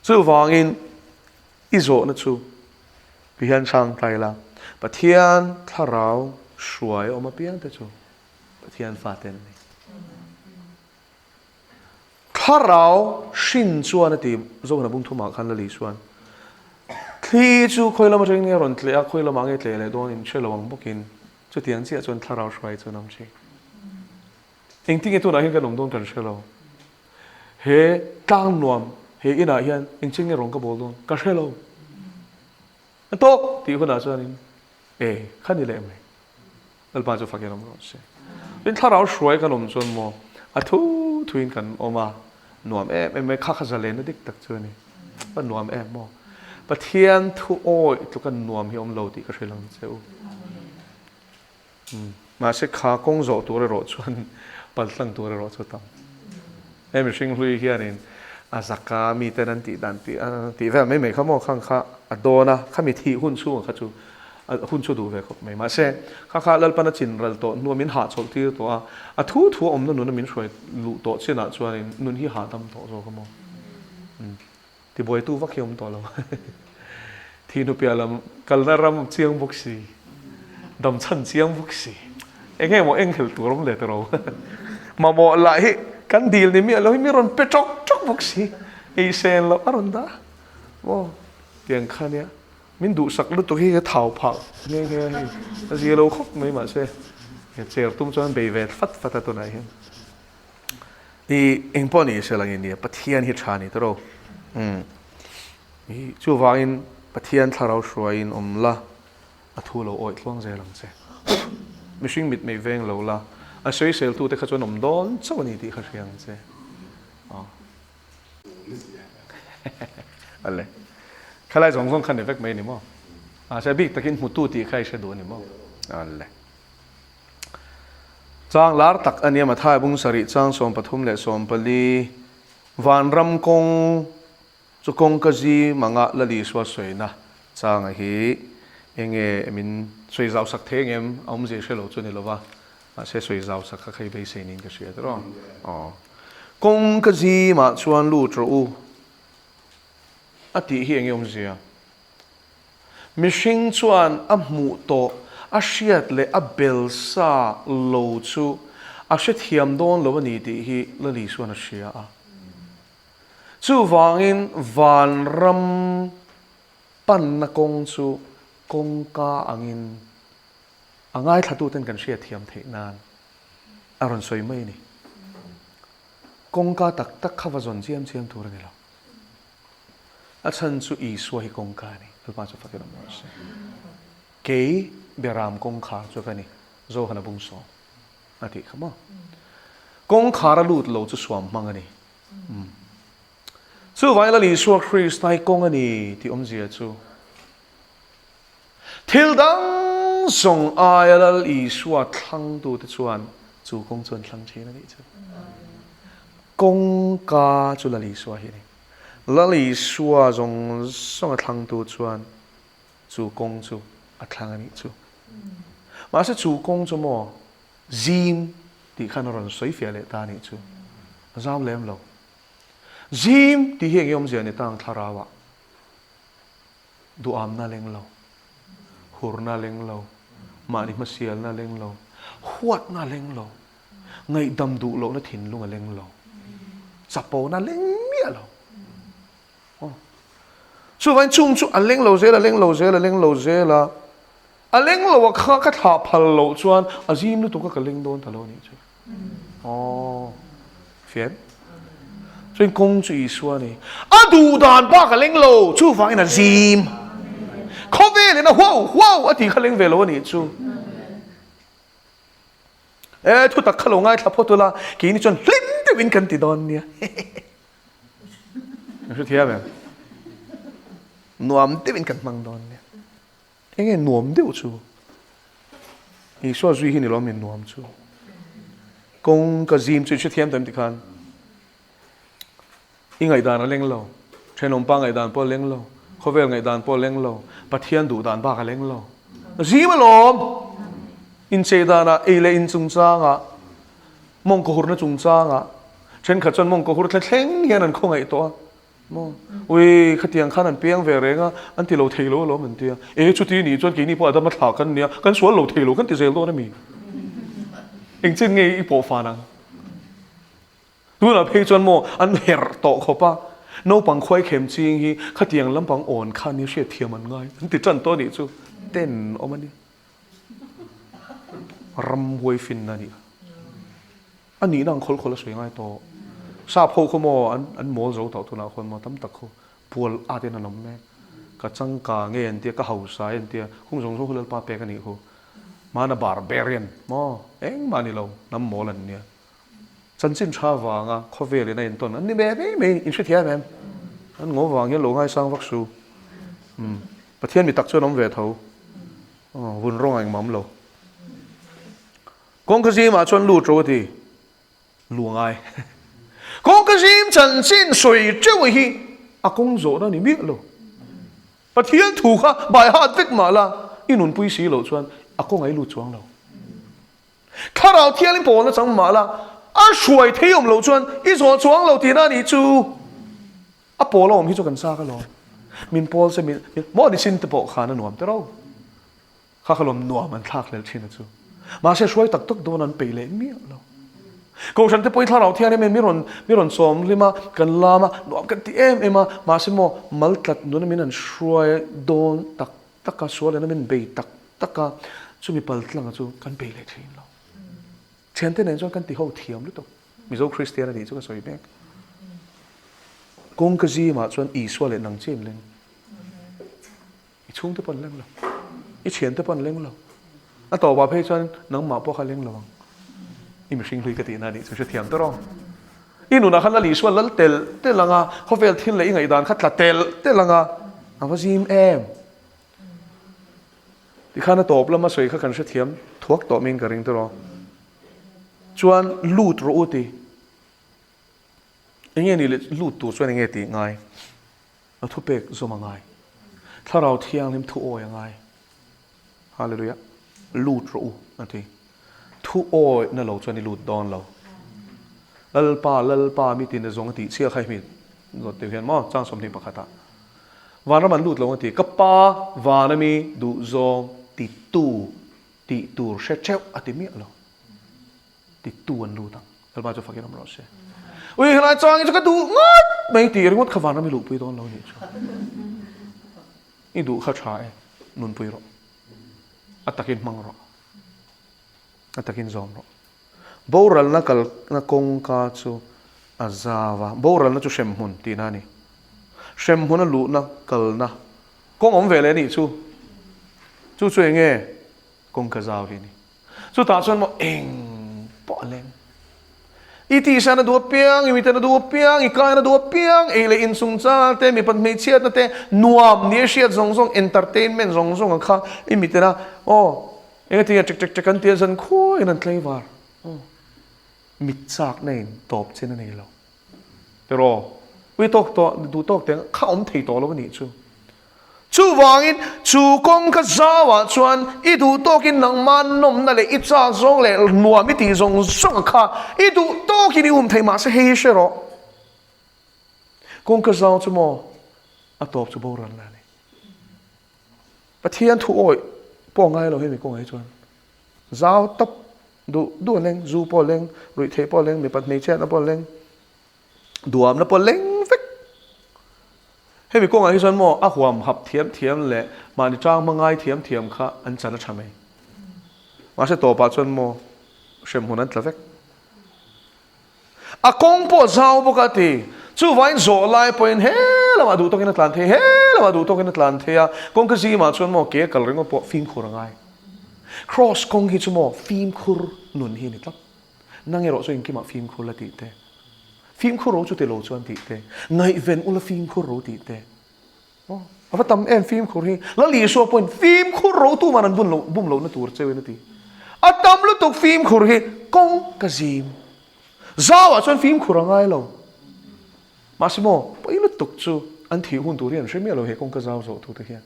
Chuvangin i zawhna chu ti hian chhang ta ila, Pathian thlarau hruai a awm apiang te chu Pathian fate an ni. Thlarau hrin chuan a ti, Zohna bung thumah khan Lali chuan, Thli chu khawi lam atangin nge rawn tleh a, khawi lamah nge tleh leh dawn in hre lo ang bawkin chutiang chiah chuan thlarau hruai chu an awm thin. Engtin nge tunah hian kan awm dawn kan hre lo. He tlang nuam, he inah hian engtin nge rawn ka bawl dawn ka hre lo. A tawk tih hunah chuanin e kha ni leh mai. Lalpa chu fakin awm rawh se. Tin thlarau hruai kan awm chuan maw a thu thuin kan awm a, nuam em em mai kha kha zalenna dik tak chu a ni. Va nuam em maw. Pathian thu awih tluka nuam hi awm lo tih ka hrilh ang che u. Mahse kha kawng zawh tur erawh chuan paltlang tur erawh chu tam. He mihring hlui hianin a zaka miten an tih dan tih tih vel mai mai kha maw khang kha a dawn a, khami thih hun chhungah kha chu hun chu duh ve khawp mai. Mahse kha kha Lalpan a chin ral tawh hnuah min hahchawlh tir tawh a, a thu thu a awmna nuna min hruai luh tawh chinah chuanin nun hi hahdam tawh zawk a maw. Tibuaitu vak hi awm tawh lo. Thih hnu piah lam kalna ram chiang bawk si, dam chhan chiang bawk si. Eng nge maw eng helh tur awm leh ta ro. Mamawh lah hi. Kan dil ni miah lo hi mi rawn pe ṭawk ṭawk bawk si. Ei sen loh a rawn dah a. Maw tiang kha nia min duhsak lutuk hi ka thau phah nghe nghe a hei. A zia lo khawp mai mahse chair tum chuan bei ve fat fat a tunah hian. I engpawh ni se langin nia Pathian hi tha ni tawrh umm i chuvangin Pathian thlarau hruaiin awm la a thu lo awih tluang zel ang che. Mihring mit mei veng lo la a sawisel tute kha chuan awm dawn chauh a ni tih kha hria ang che. Aw. Ale. Khalai zawng zawng kha ni vek mai ni maw? Mahse a bik takin hmutu tih kha i hre duh a ni maw? Ale. Chang lar tak a nia Mathai bung sarih chang 33 leh 40 Vanram kawng chu kawngka zim anga la Isua sawina changa hi enge min sawi zau sak thei engem a awmzia hre lo chu ni lova mahse sawi zau sak kha kha i beisei niin ka hria tiraw aw kawngka zimah chuan lut rawh u a tih hi enge awmzia Mihring chuan a hmuh tawh, a hriat leh a bel sa lo chu a hrethiam dawn lo a ni tih hi Lali chuan a hria a. Chuvangin vanram panna kawng chu kawngka angin a ngaithlatuten kan hriatthiam theih nan a rawn sawi mai a ni. Kawngka tak tak kha va zawn chiam chiam tur a ni lo. A chhan chu Isua hi kawngka a ni. Lalpa chu fakin awm rawh se. Kei Beram kawngkhar chu ka ni, Johana bung sawm a tih kha maw. Kawngkhar a lut lo chu suam hmang a ni. Chuvangin Lal Isua Krista hi kawng a ni tih awmzia chu Thil dang zawng aia Lal Isua thlangtute chuan chu kawng chu an thlang thin a nih chu. Kawngka chu Lal Isua hi a ni. Lal Isua zawng zawnga thlangtu chuan chu kawng chu a thlang a nih chu. Mahse chu kawng chu maw zim tih khan a rawn sawi fiah leh ta a nih chu. A zau lem lo. Zim tih hi eng nge awmzia ni ta ang thlarauah? Duhamna leng lo, hurna leng lo, mahni hmasialna leng lo, huatna leng lo, ngaihdam duh lohna thinlung a leng lo, chapona leng miah lo. Aw. Chuvangin chung chu a leng lo zel, a leng lo zel, a leng lo zel a, a leng lo a kha ka thlah phal loh chuan a zim lutuk a ka leng dawn ta lo a nih chu. Aw, fian. Chuan kawng chu Isua a ni. A duh dan bak a leng lo, chuvangin a zim. Khawvelin a huau huau a tih kha leng ve lo a nih chu. E, thutak kha lo ngaithla phawt ula, keini chuan hlim deuhin kan ti dawn nia. Ka hrethiam em? Nuam deuhin kan hmang dawn nia. Enge nuam deuh chu? Isua zui hi ni lawm ni nuam chu? Kawng ka zim chu i hrethiam ta em tikhan i ngaihdan a leng lo, thenawmpa ngaihdan pawh a leng lo, khawvel ngaihdan pawh a leng lo, Pathian duh dan bak a leng lo. Zim alawm! Inchei danah, ei leh in chungchangah, mawngkaw hurna chungchangah, thenkhat chuan mawngkaw hur thleng hian an khawngaih tawh a. Maw? Ui, khatiang khan an piang ve reng a, an ti lo thei lo alawm an ti a. E, chuti nih chuan keini pawh Adama thlah kan nia, kan sual lo thei lo kan ti zel dawn a mi? Engchen nge i pawh fan ang? Tunah phei chuan maw an herh tawh khawp a, naupang khuai khem ching hi khatiang lampang awn khan hi hriatthiam an ngai an ti tan tawh a nih chu, ten awm a nia. Ramhuai finna a nih kha. A nihna ang khawl khawl a sawi ngai tawh. Sap ho khaw maw an an mawl zo tawh tunah khawn maw tam tak khu pual at in an awm mek. Ka changka nge an tia, ka hausa e an tia, khung zawng zawng khu Lalpa pek a nih khu. Hmana barbarian maw engmah a ni lo, hnam mawl an nia. Chanchin tha vanga khawvel in a intawn an ni ve mai mai, in hrethiam em? An ngaw vang hian lo ngaisang vak su. Umm Pathian mi tak chuan awm ve tho. Aw vun rawng a engmah awm lo. Kawngka zimah chuan lut ro a ti. Lu a ngai. Kawngka zim chanchin sawi teuh hi a kawng zawhna a ni miah lo. Pathian thu kha bai hat vek mah la, i nunpui si loh chuan a kawng a i lut chuang lo. Thlarau thiangin pawlna chang mah la, a hruai thei awm loh chuan i zawh chuang lo tihna a nih chu. A pawl a awm hi chu kan chak alawm. Min pawl se min, maw ni sin te pawh khan a nuam tero. Kha kha lawm nuam an thlak hlel thin a chu. Mahse hruai tak tak dawn an peih leh miah lo. Kohhran te pawhin Thlarau Thianghlim hian mi rawn mi rawn sawm hlim a, kan lam a, nuam kan ti em em a, mahse maw mal tlat nuna min han hruai dawn tak tak a, sual lehna min bei tak tak a, chumi pal tlanga chu kan bei leh thin lo. Thiante nen chuan kan ti ho thiam lutuk. Mizo Kristian a nih chu ka sawi mek. Kawngka zimah chuan Isua leh nang chiah in leng. I chhungte pawh an leng lo. I thiante pawh an leng lo. A tawpah phei chuan nangmah pawh kha leng lo ang. I mihring hlui ka tihna a nih chu hrethiam ta rawh. I nunah khan Lal Isua lal tel tel ang a, khawvel thil leh i ngaihdan kha tla tel tel ang a, a va zim em. Tikhan a tawp lama sawi kha kan hrethiam thuak tawh min ka ring ta rawh. Chuan lut rawh u ti. Enge ni le lut tur chuan enge tih ngai? A thupek zawm a ngai. Thlarau Thianghlim thu awi a ngai. Hallelujah. Lut rawh u a ti. Thu awi na lo chuan i lut dawn lo. Lalpa, Lalpa mi tin a zawng a tih chhiah kha hemi zawt deuh hian maw chang 21 ah. Vanram an lut lo a ti. Ka pa van ami duhzawng titu tih tur hre teuh a ti miah lo. Titu an lut ang. Lalpa chu fakin awm rawh se. Ui helai chang hi chu ka duh ngawt mai tih ringawt kha vanram i luhpui dawn lo nih chu. I duh kha tha e, nunpui rawh. A takin hmang rawh. A takin zawm rawh. Boralna kalna kawngka chu a zau a, boralna chu hremhmun tihna a ni. Hremhmuna luhna kalna kawng awm ve leh a nih chu. Chu chu eng nge? Kawngka zau hi a ni. Chutah chuan maw eng pawh a leng. I tihsan a duh apiang, i miten a duh apiang, i kain a duh apiang, ei leh in chungchang te, mipat hmeichhiatna te, nuam ni a hriat zawng zawng, entertainment zawng zawng ang kha i miten a, aw, engatinge ṭek ṭek ṭek an tia zan khuaiin an tlaivar. Aw, mit chakna in tawp chin a nei lo. Tiraw? Ui tawk tawh, duh tawk teh kha awm thei tawh lo a nih chu. Chuvangin, chu kawng kha zauah chuan i duh tawkin nangmah nawmna leh i chak zawng leh nuam i tih zawng zawng kha i duh tawkin i um thei mahse hei hi hre rawh. Kawngka zau chu maw a tawp chu boral la a ni. Pathian thu awih pawh ngai lo hemi kawngah hi chuan zau tawp duh duh a leng, zu pawh a leng, ruihtheih pawh a leng, mipat hmeichhiatna pawh a leng, Duamna pawh leng vek. Hemi kawngah hi chuan maw a huam hap thiam thiam leh mahni tang hma ngai thiam thiam kha an chan a tha mai. Mahse tawpah chuan maw hremhmun an tla vek. A kawng pawh zau bawk a ti. Chuvangin zawh lai pawhin he lamah duh tawkin a tlan thei, he lamah duh tawkin a tlan thei a. Kawngka zimah chuan maw ke a kal ringawt pawh fimkhur a ngai. Cross kawng hi chu maw fimkhur nun hi a ni tlat. Nang erawh chu engkimah fimkhur la tih te, fimkhur ro chu ti lo chuan tih te, ngaihven ula fimkhur ro tih te. Aw, a va tam em fimkhur hi. Lal Isua pawhin fimkhur ro tu man an bun lo, bum lohna tur cheu in a ti. A tam lutuk fimkhur hi kawng ka zim. Zauah chuan fimkhur a ngai lo. Mahse maw, pawi lutuk chu an thih hun tur hi an hre miah lo he kawngka zau zawh tute hian.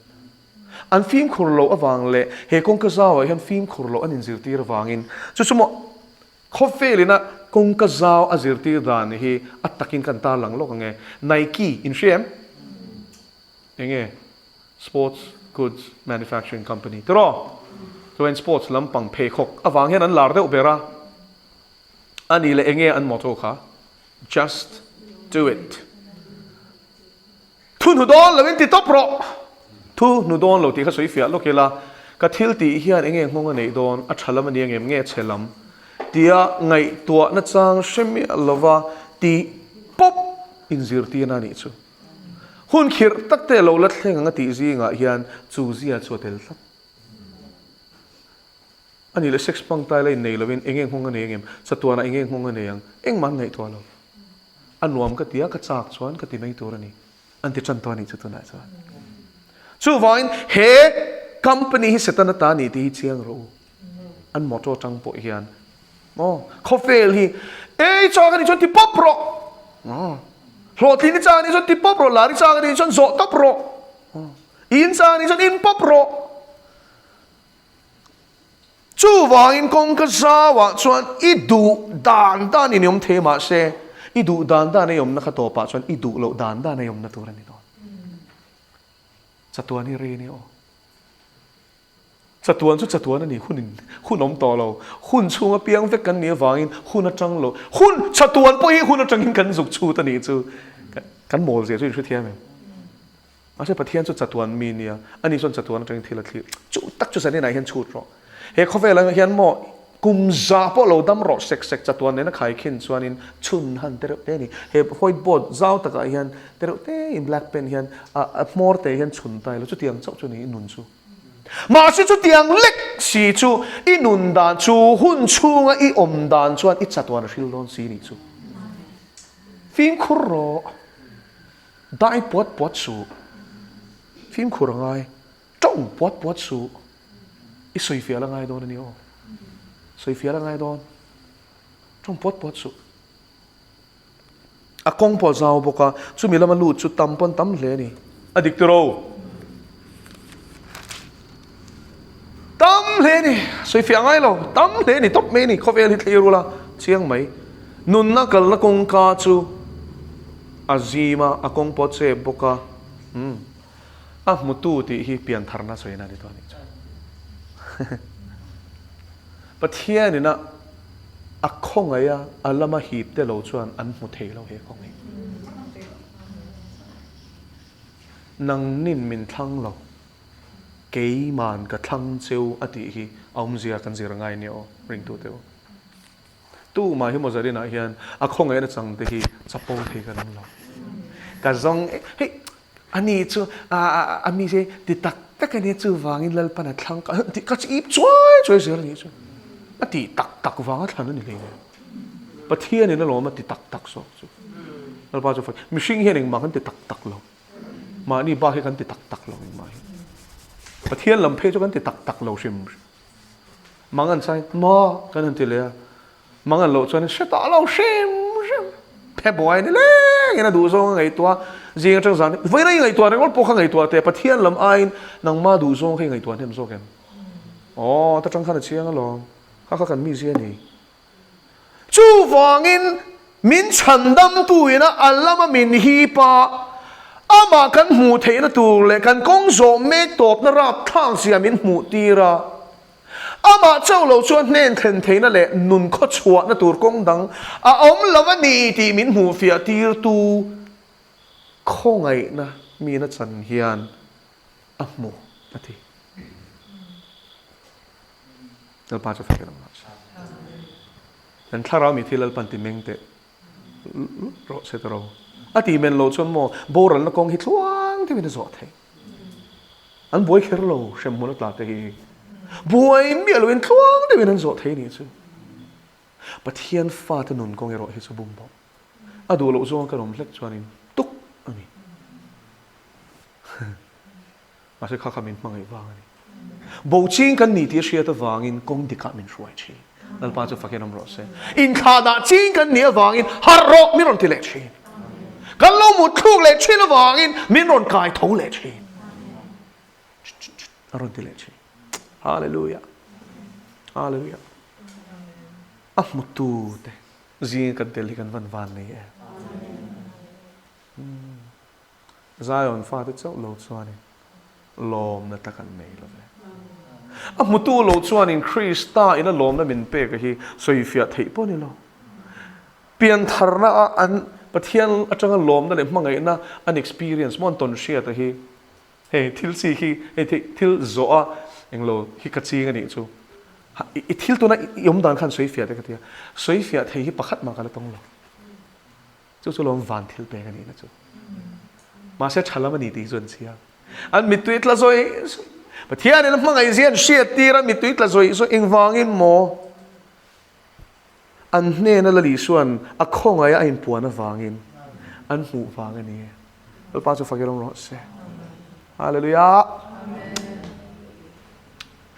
An fimkhur loh avang leh he kawngka zauah hian fimkhur loh an inzirtir avangin chu chu maw khawvelina kawngka zau a zirtir dan hi a takin kan tarlang lawk ang e. Nike in hria em? Enge sports goods manufacturing company tiraw? Chuan sports lampang pheikhawk avang hian an lar deuh ber a. A nih leh enge an motto kha? Just do it. Thu hnu dawn lo in ti tawp rawh. Thu hnu dawn lo tih kha sawi fiah lawk ila, ka thil tih hian enge nghawng a neih dawn, a tha lam a ni ang em nge a chhe lam tia ngaihtuah nachang hre miah lova tih pawp inzirtirna a nih chu. Hun khirh tak te lo la thleng ang a tih zingah hian chu zia chu a tel tlat. A nih leh sex pangtai la innei lovin enge nghawng a nei ang em? Chatuanah enge nghawng a nei ang? Engmah an ngaihtuah lo. A nuam ka ti a, ka chak chuan ka ti mai tur a ni. An ti tan tawh a nih chu tunah chuan. Chuvangin he company hi Setana ta a ni tih hi chiang rawh u. An motto atang pawh hian aw khawvel hi ei chak a nih chuan ti pawp rawh. Hlawhtlin i chak a nih chuan ti pawp rawh, lar i chak a nih chuan zawh tawp rawh. In chak a nih chuan in pawp rawh. Chuvangin kawngka zauah chuan i duh dan dan in i awm thei mahse i duh dan dan a i awmna kha tawpah chuan i duh loh dan dan a i awmna tur a ni dawn. Chatuan hi rei a ni aw. Chatuan chu chatuan a ni, hun in hun awm tawh lo. Hun chhunga piang vek kan nih avangin hun atang lo, hun chatuan pawh hi hun atangin kan zuk chhut a nih chu. Kan mawl zia chu in hrethiam em? Mahse Pathian chu chatuan mi nia, ani chuan chatuan atangin thil a thlir. Chu tak chu zaninah hian chhut rawh. He khawvelah hian maw kum za pawh lo dam rawh sek sek chatuan nena khaikhin chuanin chhun han te reuh te a ni. He white board zau takah hian te reuh te in black pen hian a hmawr te hian chhun ta ila chutiang chauh chu ni i nun chu. Mahse chutiang lek si chu i nun dan chu hun chhunga i awm dan chuan i chatuan a hril dawn si nih chu. Fimkhur rawh. Dai puat puat suh. Fimkhur a ngai. Tawng puat puat suh. I sawi fiah la ngai dawn a ni aw. Sawi fiah la ngai dawn. Tawng puat puat suh. A kawng pawh a zau bawk a, chumi lama lut chu tam pawn tam hle a ni. A dik tiro. Tam hle a ni. Sawi fiah ngai lo. Tam hle a ni. Tawp mai a ni. Khawvel hi thlir ula chiang mai. Nunna kalna kawngka chu a zim a, a kawng pawh a chep bawk a. Umm. A hmutu tih hi piantharna sawina a ni tawh a nih chu. Pathianin a a khawngaih a, a lama hip te lo chuan an hmu thei lo he kawng hi. Nangnin min thlang lo, keiman ka thlang cheu a tih hi a awmzia kan zir ngai nia aw, ringtute u. Tumah hi maw Zarinah hian a khawngaihna chang te hi chapo thei kan awm lo. Ka zawng hei Ani chu a mi che ti tak tak a nia chuvangin Lalpan a thlang ka tih ka ip chuai chuai zel a nih chu. A tih tak tak vanga thlan a ni hlei nen. Pathianin a lawm a ti tak tak zawk chu. Lalpa chu fak mihring hian engmah kan ti tak tak lo. Mahni bak hi kan ti tak tak lo engmah hi. Pathian lam phei chu kan ti tak tak lo hrim hrim. Mang an chai maw kan han ti leh a. Mang an loh chuan hre tawh lo hrim hrim. Phe buai ni leng in a duh zawng a ngaihtuah zing atang zan vawiin a i ngaihtuah ringawt pawh kha ngaihtuah teh Pathian lam aiin nangma duh zawng kha i ngaihtuah hnem zawk em? Aw ta tang khan a chiang alawm. Kha kha kan mizia a ni. Chuvangin min chhandamtu ina a lama min hip a, amah kan hmuh theihna tur leh kan kawng zawh mek tawpna rapthlak zia min hmuh tir a, amah chauh lo chuan hnen thlen theihna leh nun khawchhuahna tur kawng dang a awm lo a ni tih min hmuh fiah tirtu khawngaihna mina chan hian a hmu a ti. Lalpa chu fak in awm rawh se. Kan thlarau mi thi Lalpan ti meng teh rawh se tawh ro. A ti men loh chuan maw boralna kawng hi tluang deuhin a zawh theih. An buai kher lo hremhmun a tla te hi. Buai miah loin tluang deuhin an zawh thei nih chu. Pathian fate nun kawng erawh hi chu bum bawk. A duh loh zawnga kan awm hlek chuanin tuk a ni. Mahse kha kha min hmangaih vang a ni. Bo ching kan ni tih a hriat avangin kawng dikah min hruai thin. Lalpa chu fakin awm rawh se. Inthlahdah ching kan nih avangin harh rawh min rawn ti leh thin. Kan lo mut thluk leh thin avangin min rawn kai tho leh thin. A rawn ti leh thin. Hallelujah. Hallelujah. A hmutu te zinga kan tel hi kan van van nei em. Zion fate chauh lo chuanin lawmna tak an nei lo ve. A hmutu lo chuanin Krista ina lawmna min pek a hi sawifiah theih pawh a ni lo. Piantharna a an Pathian atanga lawmna leh hmangaihna an experience maw an tawn hriat a hi hei thil chi khi hei thil zawh a englo hi ka ching a nih chu. I thil tuna i awm dan khan sawifiah te ka ti a, sawifiah thei hi pakhat mah ka la tawng lo. Chu chu lawm van thil pek a nihna chu. Mahse tha lam a ni tih hi chu an chhiar. An mittui tla zawih zawih. Pathianin a hmangaih zia an hriat tir a, mittui tla zawih zawih engvangin maw an hnena Lal Isua'n a khawngaih a a inpuan avangin an hmuh vang a ni. Lalpa chu fak i rawng rawh se. Hallelujah.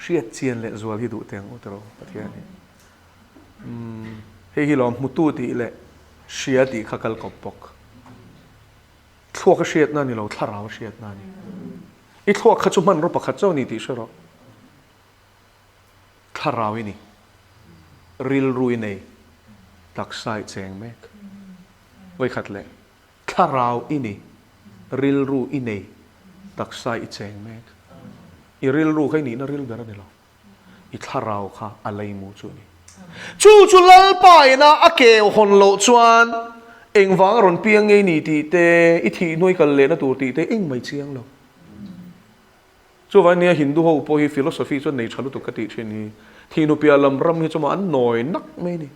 Hriat chian leh zual hi duh teh ang u tiraw Pathian hi. Umm hei hi lawm hmutu tih leh hria tih kha kal kawp bawk. Thluak a hriatna a ni lo, thlarau a hriatna a ni. I thluak kha chu hmanraw pakhat chauh a ni tih hre rawh. Thlarau i ni, rilru i nei, taksa i cheng mek. Vawikhat leh, thlarau i ni, rilru i nei, taksa i cheng mek. I rilru kha i nihna ril ber a ni lo. I thlarau kha a leimu chu a ni. Chu chu Lalpa ina a keu hawn loh chuan engvang a rawn piang ngei ni tih te, i thih hnuai kal lehna tur tih te engmah i chiang lo. Chuvangin nia Hindu ho pawh hi philosophy chuan nei tha lutuk ka tih thin hi. Thihnu piah lam ram hi chu maw an nawi nak mai a ni.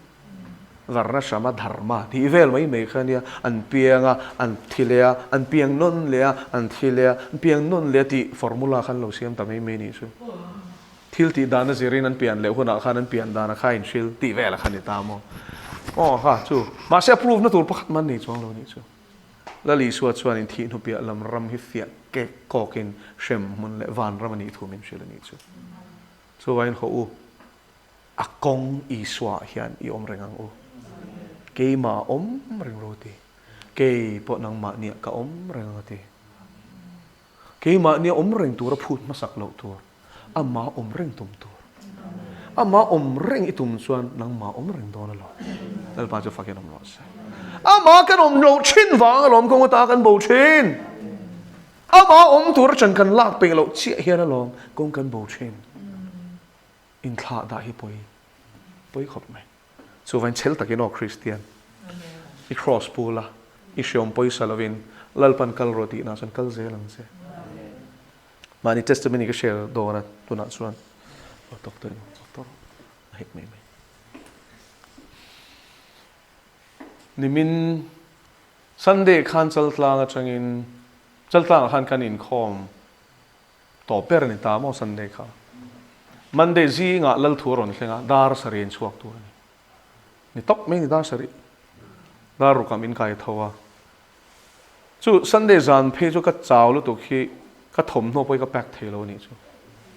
Varnashrama dharma tih vel mai mai kha nia an piang a, an thi leh a, an piang nawn leh a, an thi leh a, an piang nawn leh a tih formula kha an lo siam ta mai mai nih chu. Thil tih dan a zirin an pian leh hunah khan an pian dan a kha inhril tih vel a kha ni ta maw. Aw kha chu. Mahse a proof na tur pakhat man nei chuang lo nih chu. Lal Isua chuan in thih hnupiah lam ram hi fiah kek kawkin hrem hmun leh van ram a nih thu min hrilh a nih chu. Chuvangin haw u, a kawng Isua ah hian i awm reng ang u. Keimah awm reng ro ti. Kei pawh nangmahniah ka awm reng ang a ti. Keimahnia awm reng tura phut hmasak loh tur. Amah awm reng tum tur. Amah awm reng i tum chuan nangmah awm reng dawn alawm. Lalpa chu fakin awm rawh se. Amah kan awm loh thin vang alawm kawng ata kan bo thin. Amah awm tur atang kan lak peih loh chiah hian alawm kawng kan bo thin. Inthlah dah hi pawi pawi khawp mai. Chuvain chhel takin aw Kristian, i cross pu la, i hreawm pawisa lovin Lalpan kal rawh tihna chuan kal zel ang che. Mahni testimony ka share dawn a tunah chuan aw tawk tawh emaw aw tawk a hek mai mai. Nimin Sunday khan Chaltlang atangin Chaltlangah khan kan inkhawm tawp ber a ni ta maw Sunday kha. Monday zingah Lalthu a rawn thleng a, dar sarih in chhuak tur a ni. Ni tawp mai ni dar sarih. Dar rukah min kai tho a. Chu Sunday zan phei chu ka chau lutuk hi ka thawmhnaw pawh hi ka pack thei lo a nih chu.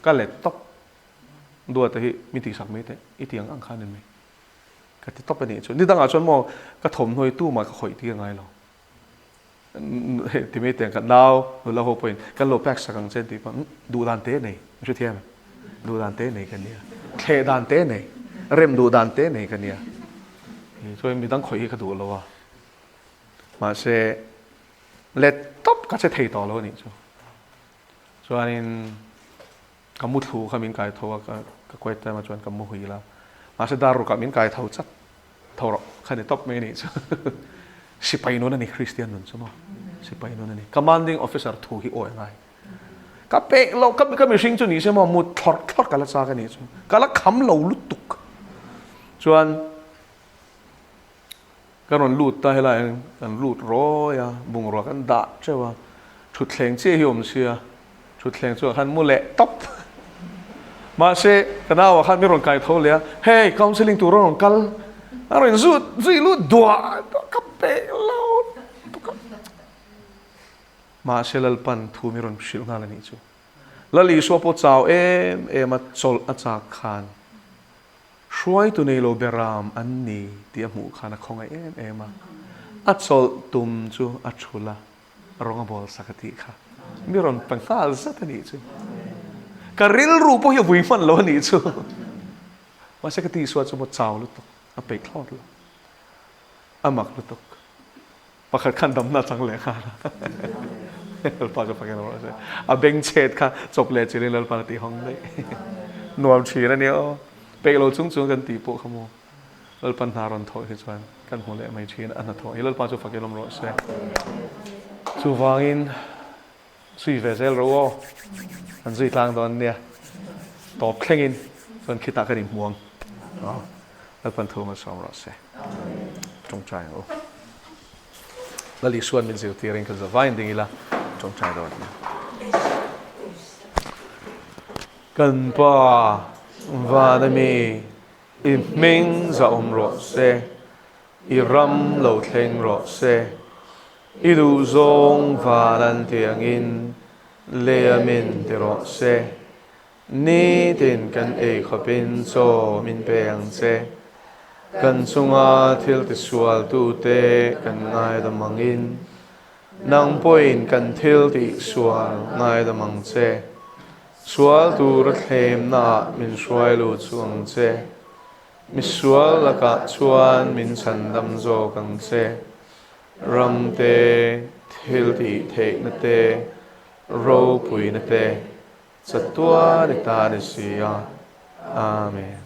Ka let tawp. Duata hi mi tihsak mai teh, i ti ang ang kha a ni mai. Ka ti tawp a nih chu. Ni dangah chuan maw ka thawmhnaw hi tumah ka khawih tir ngai lo. Ti mai teh ang ka nau nula ho pawhin kan lo pack sak ang che an tih pawh duh dan te nei, an hrethiam em? Duh dan te nei ka nia. Thleh dan te nei, rem duh dan te nei ka nia. Chuan midang khawih hi ka duh lo a. Mahse, let tawp ka che thei tawh lo a nih chu. Chuanin ka mu thlu kha min kai tho a, ka quiet time ah chuan ka mu hui la. Mahse dar rukah min kai tho chat tho rawh kha ni tawp mai a nih chu. Sipai nun a ni, Kristian nun chu maw? Sipai nun a ni. Commanding officer thu hi awi ngai. Ka pek lo, ka ka mihring chu ni se maw mut thlawrh thlawrh ka la chak a nih chu. Ka la kham lo lutuk. Chuan Kan rawn lut ta helai hian kan lut rawi a, bungrua kan dah teuh a, thutthleng chiah hi awm sia, thutthleng chuah khan mu leh tawp. Mahse, ka nauah khan min rawn kai tho leh a, hei counselling tur a rawn kal, a rawn zut zui lut duah duah ka peh lo tuk a. Mahse Lalpan thu min rawn hrilh nghal a nih chu. Lal Isua pawh chau em em a, chawlh a chak khan. Hruaitu nei lo beram an ni tih a hmuh khan a khawngaih em em a, a chawlh tum chu a thul a, rawng a bawl sak a tih kha mi rawn pe nghal zat a nih chu. Ka rilru pawh hi a vui hman lo a nih chu. Mahse ka tihsual chu maw chau lutuk, a peih thlawt lo, a mak lutuk. Pakhat khan damna a chang leh nghal a, Lalpa chu fakin awm rawh se. A beng chhet kha chawp leh chilhin Lalpa a tih hawng daih. Nuam thin a nia aw. Peih lo chung chung kan tih pawh kha maw. Lalpa hna rawn thawh hi chuan kan hmu leh mai thin a hnathawh hi. Lalpa chu fakin awm rawh se. Chuvangin zui ve zel rawh u aw. Kan zui tlang dawn nia. Tawp thlengin chuan khitah kan inhmu ang. Lalpan thu malsawm rawh se. Tawngtai ang u. Lal Isuan min zirtirin kan zavaiin ding ila tawngtai dawn nia. Kan Pa van ami i hming za awm rawh se, i ram lo thleng rawh se, i duhzawng van an tiangin lei a min ti rawh se. Nitin kan ei khawpin chaw min pe ang che. Kan chunga thil tisualtute kan ngaidam angin, nang pawhin kan thil tihsual ngaidam ang che. Sual tura thlemnaah min hruai lut chu ang che. Misual lakah chuan min chhandam zawk ang che. Ram te, thil tihtheihna te, ropuina te. chatuan i ta ni si a. Amen.